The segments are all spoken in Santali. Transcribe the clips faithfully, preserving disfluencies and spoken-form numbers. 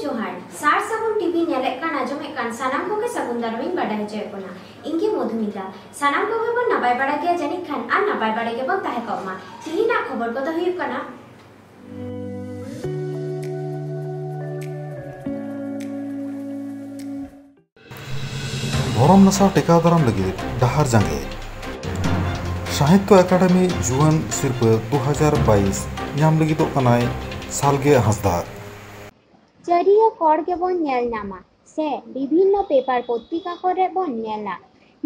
ᱡᱚᱦᱟᱨ᱾ ᱥᱟᱨ ᱥᱟᱹᱜᱩᱱ ᱴᱤᱵᱷᱤ ᱧᱮᱞᱮᱫ ᱠᱟᱱ, ᱟᱸᱡᱚᱢᱮᱫ ᱠᱟᱱ ᱥᱟᱱᱟᱢ ᱠᱚᱜᱮ ᱥᱟᱹᱜᱩᱱ ᱫᱟᱨᱟᱢ ᱤᱧ ᱵᱟᱰᱟᱭ ᱦᱚᱪᱚᱭᱮᱫ ᱵᱚᱱᱟ᱾ ᱤᱧ ᱜᱮ ᱢᱚᱫᱷᱩᱢᱤᱛᱟ᱾ ᱥᱟᱱᱟᱢ ᱠᱚᱜᱮ ᱵᱚᱱ ᱱᱟᱯᱟᱭ ᱵᱟᱲᱟ ᱜᱮᱭᱟ ᱡᱟᱹᱱᱤᱡ ᱠᱷᱟᱱ, ᱟᱨ ᱱᱟᱯᱟᱭ ᱵᱟᱲᱟ ᱜᱮᱵᱚᱱ ᱛᱟᱦᱮᱸ ᱠᱚᱜ ᱢᱟ᱾ ᱛᱤᱦᱤᱧᱟᱜ ᱠᱷᱚᱵᱚᱨ ᱠᱚᱫᱚ ᱦᱩᱭᱩᱜ ᱠᱟᱱᱟ, ᱫᱷᱚᱨᱚᱢ ᱱᱟᱥᱟᱣ ᱴᱮᱠᱟᱣ ᱫᱟᱨᱟᱢ ᱞᱟᱹᱜᱤᱫ ᱰᱟᱦᱟᱨ ᱡᱟᱸᱜᱮ᱾ ᱥᱟᱦᱤᱛᱛᱚ ᱮᱠᱟᱰᱮᱢᱤ ᱡᱩᱣᱟᱹᱱ ᱥᱤᱨᱯᱟᱹ ᱫᱩ ᱦᱟᱡᱟᱨ ᱵᱟᱭᱤᱥ ᱧᱟᱢ ᱞᱟᱹᱜᱤᱫᱚᱜ ᱠᱟᱱᱟᱭ ᱥᱟᱞᱜᱮ ᱦᱟᱸᱥᱫᱟ᱾ ᱪᱟᱹᱨᱤᱭᱟᱹ ᱠᱚᱬ ᱜᱮᱵᱚᱱ ᱧᱮᱞ ᱧᱟᱢᱟ ᱥᱮ ᱵᱤᱵᱷᱤᱱᱱᱚ ᱯᱮᱯᱟᱨ ᱯᱚᱛᱨᱤᱠᱟ ᱠᱚᱨᱮ ᱵᱚᱱ ᱧᱮᱞᱟ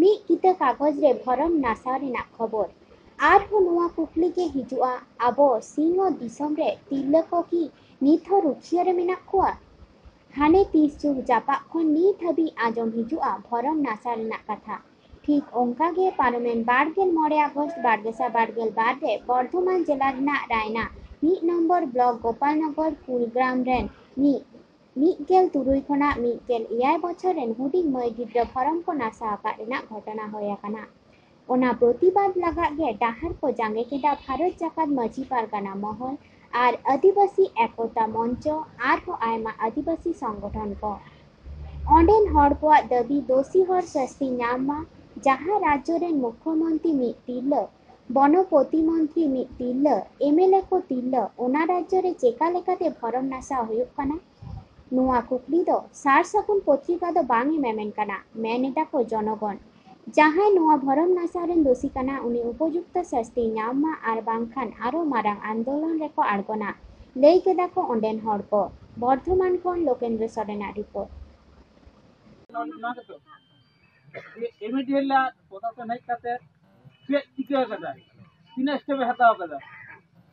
ᱢᱤᱫ ᱠᱤᱛᱟᱹ ᱠᱟᱜᱚᱡᱽ ᱨᱮ ᱵᱷᱚᱨᱚᱢ ᱱᱟᱥᱟᱣ ᱨᱮᱱᱟᱜ ᱠᱷᱚᱵᱚᱨ᱾ ᱟᱨᱦᱚᱸ ᱱᱚᱣᱟ ᱠᱩᱠᱞᱤ ᱜᱮ ᱦᱤᱡᱩᱜᱼᱟ, ᱟᱵᱚ ᱥᱤᱧᱚᱛ ᱫᱤᱥᱚᱢ ᱨᱮ ᱛᱤᱨᱞᱟᱹ ᱠᱚ ᱠᱤ ᱱᱤᱛ ᱦᱚᱸ ᱨᱩᱠᱷᱤᱭᱟᱹ ᱨᱮ ᱢᱮᱱᱟᱜ ᱠᱚᱣᱟ? ᱦᱟᱱᱮ ᱛᱤᱥ ᱡᱩᱜᱽ ᱡᱟᱯᱟᱜ ᱠᱷᱚᱱ ᱱᱤᱛ ᱦᱟᱹᱵᱤᱡ ᱟᱸᱡᱚᱢ ᱦᱤᱡᱩᱜᱼᱟ ᱵᱷᱚᱨᱚᱢ ᱱᱟᱥᱟᱣ ᱨᱮᱱᱟᱜ ᱠᱟᱛᱷᱟ᱾ ᱴᱷᱤᱠ ᱚᱱᱠᱟ ᱜᱮ ᱯᱟᱨᱚᱢᱮᱱ ᱵᱟᱨᱜᱮᱞ ᱢᱚᱬᱮ ᱟᱜᱚᱥᱴ ᱵᱟᱨ ᱜᱮᱥᱟᱭ ᱵᱟᱨᱜᱮᱞ ᱵᱟᱨ ᱨᱮ ᱵᱚᱨᱫᱷᱚᱢᱟᱱ ᱡᱮᱞᱟ ᱨᱮᱱᱟᱜ ᱨᱟᱭᱱᱟ ᱢᱤᱫ ᱱᱚᱢᱵᱚᱨ ᱵᱞᱚᱠ ᱜᱳᱯᱟᱞᱱᱚᱜᱚᱨ ᱠᱩᱞᱜᱨᱟᱢ ᱨᱮᱱ ᱢᱤᱫ ᱢᱤᱫ ᱜᱮᱞ ᱛᱩᱨᱩᱭ ᱠᱷᱚᱱᱟᱜ ᱢᱤᱫ ᱜᱮᱞ ᱮᱭᱟᱭ ᱵᱚᱪᱷᱚᱨ ᱨᱮᱱ ᱦᱩᱰᱤᱧ ᱢᱟᱹᱭ ᱜᱤᱫᱽᱨᱟᱹ ᱵᱷᱚᱨᱚᱢ ᱠᱚ ᱱᱟᱥᱟᱣ ᱟᱠᱟᱫ ᱨᱮᱱᱟᱜ ᱜᱷᱚᱴᱚᱱᱟ ᱦᱩᱭ ᱟᱠᱟᱱᱟ᱾ ᱚᱱᱟ ᱯᱨᱚᱛᱤᱵᱟᱫ ᱞᱟᱜᱟᱜ ᱜᱮ ᱰᱟᱦᱟᱨ ᱠᱚ ᱡᱟᱸᱜᱮ ᱠᱮᱫᱟ ᱵᱷᱟᱨᱚᱛ ᱡᱟᱠᱟᱛ ᱢᱟᱹᱡᱷᱤ ᱯᱟᱨᱜᱟᱱᱟ ᱢᱚᱦᱚᱞ ᱟᱨ ᱟᱹᱫᱤᱵᱟᱹᱥᱤ ᱮᱠᱚᱛᱟ ᱢᱚᱧᱪᱚ, ᱟᱨᱦᱚᱸ ᱟᱭᱢᱟ ᱟᱹᱫᱤᱵᱟᱹᱥᱤ ᱥᱚᱝᱜᱚᱴᱷᱚᱱ ᱠᱚ᱾ ᱚᱸᱰᱮᱱ ᱦᱚᱲ ᱠᱚᱣᱟᱜ ᱫᱟᱹᱵᱤ ᱫᱳᱥᱤ ᱦᱚᱲ ᱥᱟᱹᱥᱛᱤ ᱧᱟᱢ ᱢᱟ, ᱡᱟᱦᱟᱸ ᱨᱟᱡᱽᱡᱚ ᱨᱮᱱ ᱢᱩᱠᱷᱭᱚᱢᱚᱱᱛᱨᱤ ᱢᱤᱫ ᱛᱤᱨᱞᱟᱹ, ᱵᱚᱱᱚᱯᱚᱛᱤ ᱢᱚᱱᱛᱨᱤ ᱢᱤᱫ ᱛᱤᱨᱞᱟᱹ, ᱮᱢᱮᱞᱮ ᱠᱚ ᱛᱤᱨᱞᱟᱹ, ᱚᱱᱟ ᱨᱟᱡᱽᱡᱚ ᱨᱮ ᱪᱮᱠᱟ ᱞᱮᱠᱟᱛᱮ ᱵᱷᱚᱨᱚᱢ ᱱᱟᱥᱟᱣ ᱦᱩᱭᱩᱜ ᱠᱟᱱᱟ? ᱱᱚᱣᱟ ᱠᱩᱠᱞᱤ ᱫᱚ ᱥᱟᱨ ᱥᱟᱹᱜᱩᱱ ᱯᱚᱛᱨᱤᱠᱟ ᱫᱚ ᱵᱟᱝ ᱮ ᱢᱮᱢᱮᱱ ᱠᱟᱱᱟ, ᱢᱮᱱ ᱮᱫᱟ ᱠᱚ ᱡᱚᱱᱚᱜᱚᱱ᱾ ᱡᱟᱦᱟᱸᱭ ᱱᱚᱣᱟ ᱵᱷᱚᱨᱚᱢ ᱱᱟᱥᱟᱣ ᱨᱮᱱ ᱫᱳᱥᱤ ᱠᱟᱱᱟ, ᱩᱱᱤ ᱩᱯᱚᱡᱩᱠᱛᱚ ᱥᱟᱹᱥᱛᱤ ᱧᱟᱢ ᱢᱟ, ᱟᱨ ᱵᱟᱝᱠᱷᱟᱱ ᱟᱨᱚ ᱢᱟᱨᱟᱝ ᱟᱱᱫᱳᱞᱚᱱ ᱨᱮᱠᱚ ᱟᱬᱜᱚᱱᱟ, ᱞᱟᱹᱭ ᱠᱮᱫᱟ ᱠᱚ ᱚᱸᱰᱮᱱ ᱦᱚᱲ ᱠᱚ᱾ ᱵᱚᱨᱫᱷᱚᱢᱟᱱ ᱠᱷᱚᱱ ᱞᱳᱠᱮᱱᱫᱨᱚ ᱥᱚᱨᱮᱱᱟᱜ ᱨᱤᱯᱳᱨᱴ᱾ ᱱᱚᱣᱟ ᱜᱮᱛᱚ ᱡᱮ ᱤᱢᱤᱰᱤᱭᱮᱴᱞᱤ ᱯᱨᱚᱥᱟᱥᱚᱱ ᱦᱮᱡ ᱠᱟᱛᱮ ᱪᱮᱫ ᱪᱤᱠᱟᱹ ᱟᱠᱟᱫᱟ, ᱛᱤᱱᱟᱹᱜ ᱥᱴᱮᱯ ᱮ ᱦᱟᱛᱟᱣ ᱟᱠᱟᱫᱟ,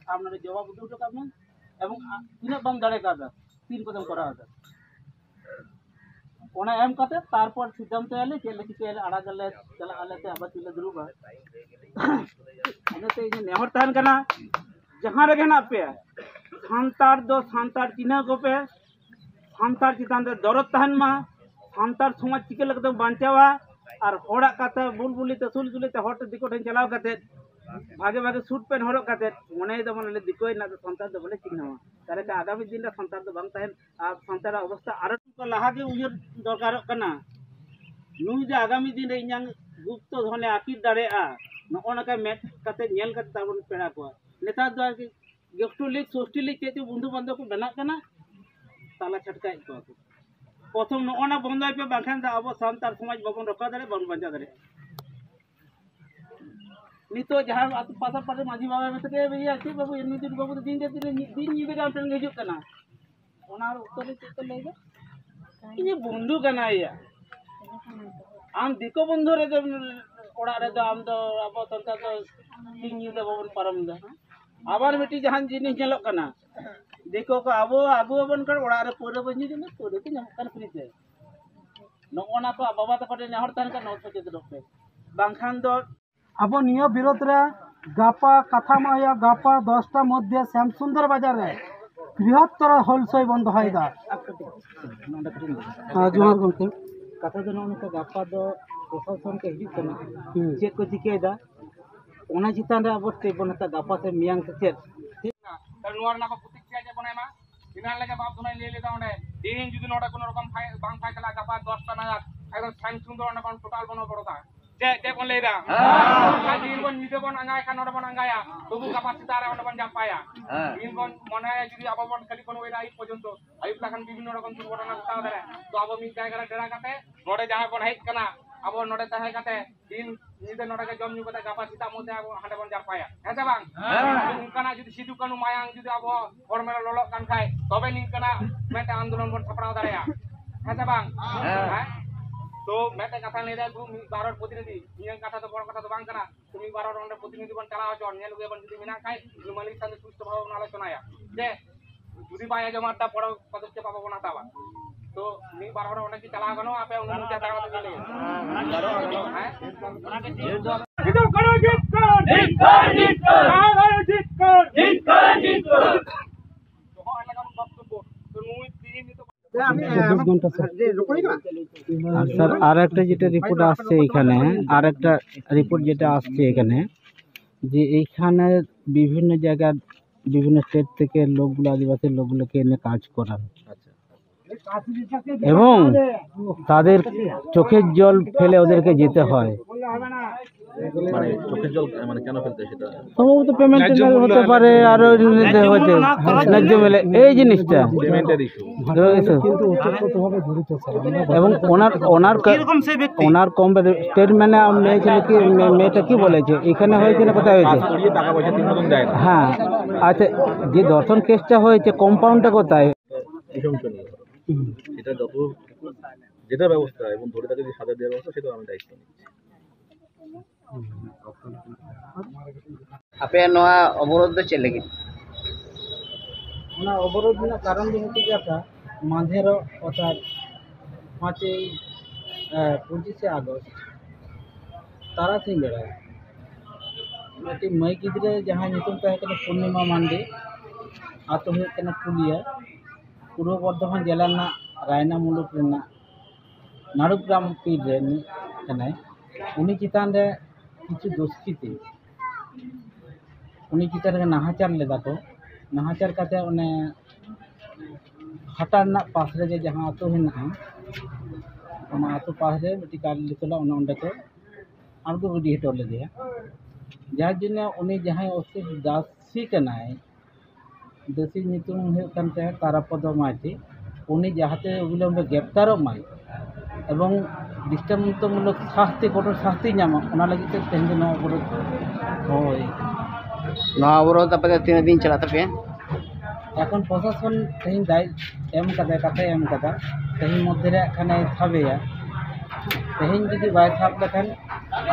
ᱟᱢ ᱱᱚᱰᱮ ᱡᱚᱵᱟᱵ ᱩᱫᱩᱜ ᱦᱚᱴᱚ ᱠᱟᱜ ᱢᱮ, ᱮᱵᱚᱝ ᱟ-, ᱛᱤᱱᱟᱹᱜ ᱵᱟᱢ ᱫᱟᱲᱮ ᱠᱟᱣᱫᱟ, ᱛᱤᱱ ᱠᱚᱛᱮᱢ ᱠᱚᱨᱟᱣ ᱮᱫᱟ᱾ ᱚᱱᱟ ᱮᱢ ᱠᱟᱛᱮ ᱛᱟᱨᱯᱚᱨ ᱥᱤᱫᱽᱫᱷᱟᱱᱛᱚᱭᱟᱞᱮ ᱪᱮᱫ ᱞᱮ ᱪᱤᱠᱟᱹᱭᱟᱞᱮ, ᱟᱲᱟᱜᱟᱞᱮ, ᱪᱟᱞᱟᱜ ᱟᱞᱮ ᱥᱮ ᱟᱵᱟᱨ ᱪᱮᱫ ᱞᱮ ᱫᱩᱲᱩᱵᱼᱟ᱾ ᱤᱱᱟᱹᱛᱮ ᱤᱧ ᱱᱮᱦᱚᱨ ᱛᱟᱦᱮᱱ ᱠᱟᱱᱟ, ᱡᱟᱦᱟᱸ ᱨᱮᱜᱮ ᱦᱮᱱᱟᱜ ᱯᱮᱭᱟ, ᱥᱟᱱᱛᱟᱲ ᱫᱚ ᱥᱟᱱᱛᱟᱲ ᱪᱤᱱᱦᱟᱹ ᱠᱚᱯᱮ, ᱥᱟᱱᱛᱟᱲ ᱪᱮᱛᱟᱱ ᱨᱮ ᱫᱚᱨᱚᱫ ᱛᱟᱦᱮᱱ ᱢᱟ, ᱥᱟᱱᱛᱟᱲ ᱥᱚᱢᱟᱡᱽ ᱪᱤᱠᱟᱹ ᱞᱮᱠᱟᱛᱮ ᱵᱟᱧᱪᱟᱣᱟ, ᱟᱨ ᱦᱚᱲᱟᱜ ᱠᱟᱛᱷᱟ ᱵᱩᱞᱵᱩᱞᱤ ᱛᱮ ᱥᱩᱞᱥᱩᱞᱤ ᱛᱮ ᱦᱚᱲ ᱛᱮ ᱫᱤᱠᱩ ᱴᱷᱮᱱ ᱪᱟᱞᱟᱣ ᱠᱟᱛᱮ ᱵᱷᱟᱜᱮ ᱵᱷᱟᱜᱮ ᱥᱩᱴ ᱯᱮᱱᱴ ᱦᱚᱨᱚᱜ ᱠᱟᱛᱮ ᱢᱚᱱᱮᱭ ᱫᱟᱵᱚᱱ ᱟᱞᱮ ᱫᱤᱠᱩ ᱦᱮᱱᱟᱜ ᱫᱚ ᱥᱟᱱᱛᱟᱲ ᱫᱚ ᱵᱚᱞᱮ ᱪᱤᱱᱦᱟᱹᱣᱟ, ᱛᱟᱦᱚᱞᱮ ᱠᱷᱟᱱ ᱟᱜᱟᱢᱤ ᱫᱤᱱ ᱨᱮ ᱥᱟᱱᱛᱟᱲ ᱫᱚ ᱵᱟᱝ ᱛᱟᱦᱮᱱ ᱟᱨ ᱥᱟᱱᱛᱟᱲᱟᱜ ᱚᱵᱚᱥᱛᱟ ᱟᱨᱚ ᱠᱚ ᱞᱟᱦᱟ ᱜᱮ ᱩᱭᱦᱟᱹᱨ ᱫᱚᱨᱠᱟᱨᱚᱜ ᱠᱟᱱᱟ᱾ ᱱᱩᱭ ᱡᱮ ᱟᱜᱟᱢᱤ ᱫᱤᱱ ᱨᱮ ᱤᱧᱟᱝ ᱜᱩᱯᱛᱚ ᱫᱷᱚᱱᱮ ᱟᱹᱠᱤᱨ ᱫᱟᱲᱮᱭᱟᱜᱼᱟ, ᱱᱚᱜᱼᱚ ᱱᱚᱝᱠᱟ ᱢᱮᱫ ᱠᱟᱛᱮ ᱧᱮᱞ ᱠᱟᱛᱮ ᱛᱟᱵᱚᱱ ᱯᱮᱲᱟ ᱠᱚᱣᱟ᱾ ᱱᱮᱛᱟᱨ ᱫᱚ ᱟᱨᱠᱤ ᱜᱮᱥᱴᱚ ᱞᱤᱜᱽ ᱥᱳᱥᱴᱤ ᱞᱤᱜᱽ ᱪᱮᱫ ᱪᱚ ᱵᱚᱱᱫᱷᱩ ᱵᱟᱱᱫᱷᱚᱵ ᱠᱚ ᱵᱮᱱᱟᱜ ᱠᱟᱱᱟ, ᱛᱟᱞᱟ ᱪᱷᱟᱴᱠᱟᱭᱮᱫ ᱠᱚᱣᱟ ᱠᱚ᱾ ᱯᱨᱚᱛᱷᱚᱢ ᱱᱚᱜᱼᱚ ᱱᱟ ᱵᱚᱱᱫᱚᱭ ᱯᱮ, ᱵᱟᱝᱠᱷᱟᱱ ᱫᱚ ᱟᱵᱚ ᱥᱟᱱᱛᱟᱲ ᱥᱚᱢᱟᱡᱽ ᱵᱟᱵᱚᱱ ᱨᱚᱠᱷᱟ ᱫᱟᱲᱮᱭᱟᱜᱼᱟ, ᱵᱟᱵᱚᱱ ᱵᱟᱧᱪᱟᱣ ᱫᱟᱲᱮᱭᱟᱜᱼᱟ᱾ ᱱᱤᱛᱚᱜ ᱡᱟᱦᱟᱸ ᱟᱹᱛᱩ ᱯᱟᱥᱟᱯᱟᱥᱤ ᱢᱟᱹᱡᱷᱤ ᱵᱟᱵᱟ ᱢᱮᱛᱟ ᱫᱮᱭᱟ, "ᱵᱷᱟᱹᱭᱟ, ᱪᱮᱫ ᱵᱟᱹᱵᱩ ᱮᱢᱱᱤ ᱫᱤᱱ ᱵᱟᱹᱵᱩ ᱫᱚ ᱫᱤᱱ ᱜᱮ ᱫᱤᱱ ᱧᱤ-, ᱫᱤᱱ ᱧᱤᱫᱟᱹ ᱜᱮ ᱟᱢ ᱴᱷᱮᱱ ᱜᱮ ᱦᱤᱡᱩᱜ ᱠᱟᱱᱟ?" ᱚᱱᱟ ᱩᱛᱛᱚᱨ ᱨᱮ ᱪᱮᱫ ᱠᱚ ᱞᱟᱹᱭ ᱫᱟ? ᱤᱧᱤᱡ ᱵᱚᱱᱫᱷᱩ ᱠᱟᱱᱟᱭ ᱭᱟ᱾ ᱟᱢ ᱫᱤᱠᱩ ᱵᱚᱱᱫᱷᱩ ᱨᱮᱫᱚ ᱚᱲᱟᱜ ᱨᱮᱫᱚ ᱟᱢ ᱫᱚ ᱟᱵᱚ ᱥᱟᱱᱛᱟᱲ ᱫᱚ ᱥᱤᱧ ᱧᱤᱫᱟᱹ ᱵᱟᱵᱚᱱ ᱯᱟᱨᱚᱢ ᱮᱫᱟ᱾ ᱟᱵᱟᱨ ᱢᱤᱫᱴᱤᱡ ᱡᱟᱦᱟᱱ ᱡᱤᱱᱤᱥ ᱧᱮᱞᱚᱜ ᱠᱟᱱᱟ, ᱫᱤᱠᱩ ᱠᱚ ᱟᱵᱚ ᱟᱹᱜᱩ ᱟᱵᱚᱱ ᱠᱟᱱᱟ, ᱚᱲᱟᱜ ᱨᱮ ᱯᱟᱹᱣᱨᱟᱹ ᱵᱚᱱ ᱧᱩ ᱡᱚᱝᱟ, ᱯᱟᱹᱣᱨᱟᱹ ᱠᱚ ᱧᱟᱢᱚᱜ ᱠᱟᱱᱟ ᱯᱷᱨᱤ ᱛᱮ᱾ ᱱᱚᱜᱼᱚ ᱱᱟ ᱠᱚ ᱵᱟᱵᱟ ᱛᱟᱠᱚ ᱴᱷᱮᱱ ᱱᱮᱦᱚᱨ ᱛᱟᱦᱮᱱ ᱠᱷᱟᱱ ᱱᱚᱣᱟ ᱠᱚ ᱪᱮᱫ ᱯᱮ, ᱵᱟᱝᱠᱷᱟᱱ ᱫᱚ ᱟᱵᱚ ᱱᱤᱭᱟᱹ ᱵᱤᱨᱳᱫᱷ ᱨᱮ ᱜᱟᱯᱟ ᱠᱟᱛᱷᱟ ᱢᱟ ᱦᱩᱭᱩᱜᱼᱟ, ᱜᱟᱯᱟ ᱫᱚᱥᱴᱟ ᱢᱚᱫᱽᱫᱷᱮ ᱥᱭᱟᱢ ᱥᱩᱱᱫᱚᱨ ᱵᱟᱡᱟᱨ ᱨᱮ ᱵᱨᱤᱦᱚᱛᱛᱚᱨ ᱦᱩᱞᱥᱟᱹᱭ ᱵᱚᱱ ᱫᱚᱦᱚᱭᱮᱫᱟ᱾ ᱦᱮᱸ, ᱡᱚᱦᱟᱨ ᱜᱚᱢᱠᱮ᱾ ᱠᱟᱛᱷᱟ ᱫᱚ ᱱᱚᱜᱼᱚ ᱱᱚᱝᱠᱟ, ᱜᱟᱯᱟ ᱫᱚ ᱯᱨᱚᱥᱟᱥᱚᱱ ᱠᱚ ᱦᱤᱡᱩᱜ ᱠᱟᱱᱟ, ᱦᱩᱸ᱾ ᱪᱮᱫ ᱠᱚ ᱪᱤᱠᱟᱹᱭᱮᱫᱟ, ᱚᱱᱟ ᱪᱮᱛᱟᱱ ᱨᱮ ᱟᱵᱚ step ᱵᱚᱱ ᱦᱟᱛᱟᱣᱟ, ᱜᱟᱯᱟ ᱥᱮ ᱢᱮᱭᱟᱝ ᱥᱮ ᱪᱮᱫ? ᱛᱟᱦᱞᱮ ᱱᱚᱣᱟ ᱨᱮᱱᱟᱜ ᱟᱵᱚ ᱯᱨᱚᱛᱤᱠᱨᱤᱭᱟ ᱪᱮᱫ ᱵᱚᱱ ᱮᱢᱟ? ᱮᱱᱟᱱ ᱞᱮᱠᱟ ᱵᱟᱯ ᱫᱷᱚᱱᱟᱭ ᱞᱟᱹᱭ ᱞᱮᱫᱟ ᱚᱸᱰᱮ, ᱛᱮᱦᱮᱧ ᱡᱩᱫᱤ ᱱᱚᱰᱮ ᱠᱳᱱᱳ ᱨᱚᱠᱚᱢ ᱯᱷᱟᱭ-, ᱵᱟᱝ ᱯᱷᱟᱭᱥᱟᱞᱟ, ᱜᱟᱯᱟ ᱫᱚᱥᱴᱟ ᱱᱟᱜᱟᱫ ᱮᱠᱫᱚᱢ ᱥᱟᱭᱤᱱᱥ ᱨᱩᱢ ᱫᱚ ᱚᱸᱰᱮ ᱵᱚᱱ ᱴᱳᱴᱟᱞ ᱵᱚᱱ ᱚᱵᱚᱨᱳᱫᱷᱟ᱾ ᱪᱮᱫ, ᱪᱮᱫ ᱵᱚᱱ ᱞᱟᱹᱭᱫᱟ? ᱦᱮᱸ᱾ ᱟᱨ ᱫᱤᱱ ᱵᱚᱱ ᱧᱤᱫᱟᱹ ᱵᱚᱱ ᱟᱸᱜᱟᱭ ᱠᱷᱟᱱ ᱱᱚᱰᱮ ᱵᱚᱱ ᱟᱸᱜᱟᱭᱟ, ᱛᱚᱵᱩ ᱜᱟᱯᱟ ᱥᱮᱛᱟᱜ ᱨᱮ ᱚᱸᱰᱮ ᱵᱚᱱ ᱡᱟᱨᱯᱟᱭᱟ᱾ ᱦᱮᱸ᱾ ᱫᱤᱱ ᱵᱚᱱ ᱢᱚᱱᱮᱭᱟ ᱡᱩᱫᱤ ᱟᱵᱚ ᱵᱚᱱ ᱠᱷᱟᱹᱞᱤ ᱵᱚᱱ ᱦᱩᱭᱱᱟ ᱟᱹᱭᱩᱵ ᱯᱚᱨᱡᱚᱱᱛᱚ, ᱟᱹᱭᱩᱵ ᱞᱮᱠᱷᱟᱱ ᱵᱤᱵᱷᱤᱱᱱᱚ ᱨᱚᱠᱚᱢ ᱫᱩᱨᱜᱷᱚᱴᱚᱱᱟ ᱜᱷᱚᱴᱟᱣ ᱫᱟᱲᱮᱭᱟᱜᱼᱟ᱾ ᱛᱚ ᱟᱵᱚ ᱢᱤᱫ ᱡᱟᱭᱜᱟ ᱨᱮ ᱰᱮᱨᱟ ᱠᱟᱛᱮ ᱱᱚᱰᱮ ᱡᱟᱦᱟᱸᱭ ᱵᱚᱱ ᱦᱮᱡ ᱠᱟᱱᱟ, ᱟᱵᱚ ᱱᱚᱰᱮ ᱛᱟᱦᱮᱸ ᱠᱟᱛᱮ ᱫᱤᱱ ᱧᱤᱫᱟᱹ ᱱᱚᱰᱮ ᱜᱮ ᱡᱚᱢ ᱧᱩ ᱠᱟᱛᱮ ᱜᱟᱯᱟ ᱥᱮᱛᱟᱜ ᱢᱚᱫᱽᱫᱷᱮ ᱟᱵᱚ ᱦᱟᱸᱰᱮ ᱵᱚᱱ ᱡᱟᱨᱯᱟᱭᱟ, ᱦᱮᱸ ᱥᱮ ᱵᱟᱝ? ᱦᱮᱸ᱾ ᱚᱱᱠᱟᱱᱟᱜ ᱡᱩᱫᱤ ᱥᱤᱫᱩ ᱠᱟᱹᱱᱦᱩ ᱢᱟᱭᱟᱝ ᱡᱩᱫᱤ ᱟᱵᱚ ᱦᱚᱲᱢᱚ ᱨᱮ ᱞᱚᱞᱚᱜ ᱠᱟᱱ ᱠᱷᱟᱡ, ᱛᱚᱵᱮ ᱱᱤᱝᱠᱟᱹᱱᱟᱜ ᱢᱤᱫᱴᱮᱱ ᱟᱱᱫᱳᱞᱚᱱ ᱵᱚᱱ ᱥᱟᱯᱲᱟᱣ ᱫᱟᱲᱮᱭᱟᱜᱼᱟ, ᱦᱮᱸ ᱥᱮ ᱵᱟᱝ? ᱦᱮᱸ᱾ ᱦᱮᱸ? ᱛᱚ ᱢᱤᱫᱴᱮᱱ ᱠᱟᱛᱷᱟ ᱞᱟᱹᱭ ᱫᱟ, ᱢᱤᱫ ᱵᱟᱨ ᱦᱚᱲ ᱯᱨᱚᱛᱤᱱᱤᱫᱷᱤ, ᱤᱧᱟᱹᱝ ᱠᱟᱛᱷᱟ ᱫᱚ ᱵᱚᱲ ᱠᱟᱛᱷᱟ ᱫᱚ ᱵᱟᱝ ᱠᱟᱱᱟ, ᱛᱚ ᱢᱤᱫ ᱵᱟᱨ ᱦᱚᱲ ᱚᱸᱰᱮ ᱯᱨᱚᱛᱤᱱᱤᱫᱷᱤ ᱵᱚᱱ ᱪᱟᱞᱟᱣ ᱦᱚᱪᱚ, ᱧᱮᱞ ᱟᱹᱜᱩᱭᱟᱵᱚᱱ ᱡᱩᱫᱤ ᱢᱮᱱᱟᱜ ᱠᱷᱟᱡ, ᱩᱱᱤ ᱢᱟᱹᱞᱤᱠ ᱥᱟᱶᱛᱮ ᱥᱩᱥᱴᱷᱩ ᱵᱷᱟᱵᱮ ᱵᱚᱱ ᱟᱞᱳᱪᱚᱱᱟᱭᱟ᱾ ᱡᱮ ᱡᱩᱫᱤ ᱵᱟᱭ ᱟᱸᱡᱚᱢᱟ, ᱛᱟ ᱯᱚᱨᱮ ᱯᱚᱫᱚᱠᱷᱮᱯ ᱟᱵᱚ ᱵᱚᱱ ᱦᱟᱛᱟᱣᱟ᱾ ᱛᱚ ᱢᱤᱫ ᱵᱟᱨ ᱦᱚᱲ ᱚᱸᱰᱮ ᱜᱮ ᱪᱟᱞᱟᱣ ᱜᱟᱱᱚᱜᱼᱟ, ᱟᱯᱮ ᱩᱱᱩᱢᱩᱪᱟ ᱛᱟᱲᱟ ᱛᱟᱲᱤ ᱞᱟᱹᱭᱟ᱾ ᱦᱮᱸ? ᱥᱤᱫᱩ ᱠᱟᱹᱱᱦᱩ ᱡᱤᱛᱠᱟᱹᱨ! ᱡᱤᱛᱠᱟᱹᱨ, ᱡᱤᱛᱠᱟᱹᱨ! ᱡᱟᱦᱟᱸ ᱫᱚ ᱡᱤᱛᱠᱟᱹᱨ! ᱡᱤᱛᱠᱟᱹᱨ, ᱡᱤᱛᱠᱟᱹᱨ! ᱱᱚᱜᱼᱚᱭ ᱞᱮᱠᱟᱱ ᱵᱚᱠᱛᱚᱵᱵᱚ᱾ ᱛᱚ ᱱᱩᱭ ᱛᱮᱦᱮᱧ ᱱᱤᱛᱚᱜ ᱪᱚᱵᱵᱤᱥ ঘন্টা, স্যার। আর স্যার, আর একটা যেটা রিপোর্ট আসছে এখানে, আর একটা রিপোর্ট যেটা আসছে এখানে, যে এইখানে বিভিন্ন জায়গার বিভিন্ন স্টেট থেকে লোকগুলো, আদিবাসী লোকগুলোকে এনে কাজ করান। আচ্ছা। এবং তাদের চোখের জল ফেলে ওদেরকে যেতে হয়। মানে চোখের জল মানে কেন ফেলতে হয় সেটা? সম্ভবত পেমেন্ট হতে পারে, আরো নিতে হতে ন্যায্য মূল্য এই জিনিসটা। পেমেন্টের ইস্যু। এবং ওনার ওনার ওনার কম স্টেটমেন্টে মেয়ে ছেলে কি মেয়েটা কি বলেছে, এখানে হয়েছে না কোথায় হয়েছে? করিয়ে টাকা পয়সা ঠিক মতন দেয় না। হ্যাঁ। আচ্ছা, যে ধর্ষণ কেসটা হয়েছে, কম্পাউন্ডটা কোথায়? নৃশংসনীয়। এটা যত যেটা ব্যবস্থা এবং ধরে তাকে যে সাজা দেওয়ার ব্যবস্থা, সেটা আমি দায়িত্ব নিচ্ছি। ᱟᱯᱮᱭᱟᱜ ᱱᱚᱣᱟ ᱚᱵᱚᱨᱳᱫᱷ ᱫᱚ ᱪᱮᱫ ᱞᱟᱹᱜᱤᱫ? ᱚᱱᱟ ᱚᱵᱚᱨᱳᱫᱷ ᱨᱮᱱᱟᱜ ᱠᱟᱨᱚᱱ ᱫᱚ ᱢᱤᱫᱴᱤᱡ ᱠᱟᱛᱷᱟ, ᱢᱟᱫᱷᱮᱨᱚᱜ ᱚᱨᱛᱷᱟᱛ ᱯᱟᱸᱪᱮᱭ ᱯᱚᱸᱪᱤᱥᱮ ᱟᱜᱚᱥᱴ ᱛᱟᱨᱟᱥᱤᱧ ᱵᱮᱲᱟ ᱢᱤᱫᱴᱤᱡ ᱢᱟᱹᱭ ᱜᱤᱫᱽᱨᱟᱹ ᱡᱟᱦᱟᱸᱭ ᱧᱩᱛᱩᱢ ᱛᱟᱦᱮᱸ ᱠᱟᱱᱟ ᱯᱩᱨᱱᱤᱢᱟ ᱢᱟᱱᱰᱤ, ᱟᱛᱳ ᱦᱩᱭᱩᱜ ᱠᱟᱱᱟ ᱯᱩᱞᱤᱭᱟ, ᱯᱩᱨᱵᱚ ᱵᱚᱨᱫᱷᱚᱢᱟᱱ ᱡᱮᱞᱟ ᱨᱮᱱᱟᱜ ᱨᱟᱭᱱᱟ ᱢᱩᱞᱩᱠ ᱨᱮᱱᱟᱜ ᱱᱟᱲᱩᱜᱽᱨᱟᱢ ᱯᱤᱲ ᱨᱮ ᱢᱤᱫ ᱠᱟᱱᱟᱭ᱾ ᱩᱱᱤ ᱪᱮᱛᱟᱱ ᱨᱮ ᱠᱤᱪᱷᱩ ᱫᱩᱥᱠᱨᱤᱛᱤ, ᱩᱱᱤ ᱪᱮᱛᱟᱱ ᱨᱮ ᱱᱟᱦᱟᱪᱟᱨ ᱞᱮᱫᱟ ᱠᱚ᱾ ᱱᱟᱦᱟᱪᱟᱨ ᱠᱟᱛᱮ ᱚᱱᱮ ᱦᱟᱴᱟ ᱨᱮᱱᱟᱜ ᱯᱟᱥ ᱨᱮᱜᱮ ᱡᱟᱦᱟᱸ ᱟᱹᱛᱩ ᱦᱮᱱᱟᱜᱼᱟ, ᱚᱱᱟ ᱟᱹᱛᱩ ᱯᱟᱥ ᱨᱮ ᱢᱤᱫᱴᱤᱡ ᱠᱟᱞᱤ ᱛᱚᱞᱟ, ᱚᱱᱮ ᱚᱸᱰᱮ ᱠᱚ ᱟᱬᱜᱚ ᱜᱤᱰᱤ ᱦᱚᱴᱚ ᱞᱮᱫᱮᱭᱟ᱾ ᱡᱟᱨ ᱡᱚᱱᱱᱚ ᱩᱱᱤ ᱡᱟᱦᱟᱸᱭ ᱚᱥᱤᱛ ᱫᱟᱥᱤ ᱠᱟᱱᱟᱭ, ᱫᱟᱹᱥᱤ ᱧᱩᱛᱩᱢ ᱦᱩᱭᱩᱜ ᱠᱟᱱ ᱛᱟᱭᱟ ᱛᱟᱨᱟᱯᱚᱫᱚ ᱢᱟᱹᱡᱷᱤ᱾ ᱩᱱᱤ ᱡᱟᱦᱟᱸᱛᱮ ᱚᱵᱤᱞᱚᱢᱵᱮ ᱜᱨᱮᱯᱛᱟᱨᱚᱜ ᱢᱟᱭ ᱮᱵᱚᱝ ᱫᱨᱤᱥᱴᱟᱱᱛᱚᱢᱩᱞᱚᱠ ᱥᱟᱥᱛᱤ, ᱠᱚᱴᱚᱨ ᱥᱟᱥᱛᱤ ᱧᱟᱢᱚᱜ, ᱚᱱᱟ ᱞᱟᱹᱜᱤᱫ ᱛᱮ ᱛᱮᱦᱮᱧ ᱫᱚ ᱱᱚᱣᱟ ᱚᱵᱚᱨᱳᱫᱷ ᱦᱩᱭ᱾ ᱱᱚᱣᱟ ᱚᱵᱚᱨᱳᱫᱷ ᱟᱯᱮ ᱫᱚ ᱛᱤᱱᱟᱹᱜ ᱫᱤᱱ ᱪᱟᱞᱟᱜ ᱛᱟᱯᱮᱭᱟ? ᱮᱠᱷᱚᱱ ᱯᱨᱚᱥᱟᱥᱚᱱ ᱛᱮᱦᱮᱧ ᱫᱟᱭ ᱮᱢ ᱠᱟᱫᱟᱭ, ᱠᱟᱛᱷᱟᱭ ᱮᱢ ᱠᱟᱫᱟ, ᱛᱮᱦᱮᱧ ᱢᱚᱫᱽᱫᱷᱮ ᱨᱮ ᱠᱷᱟᱱᱮ ᱥᱟᱵᱮᱭᱟ᱾ ᱛᱮᱦᱮᱧ ᱡᱩᱫᱤ ᱵᱟᱭ ᱥᱟᱵ ᱞᱮᱠᱷᱟᱱ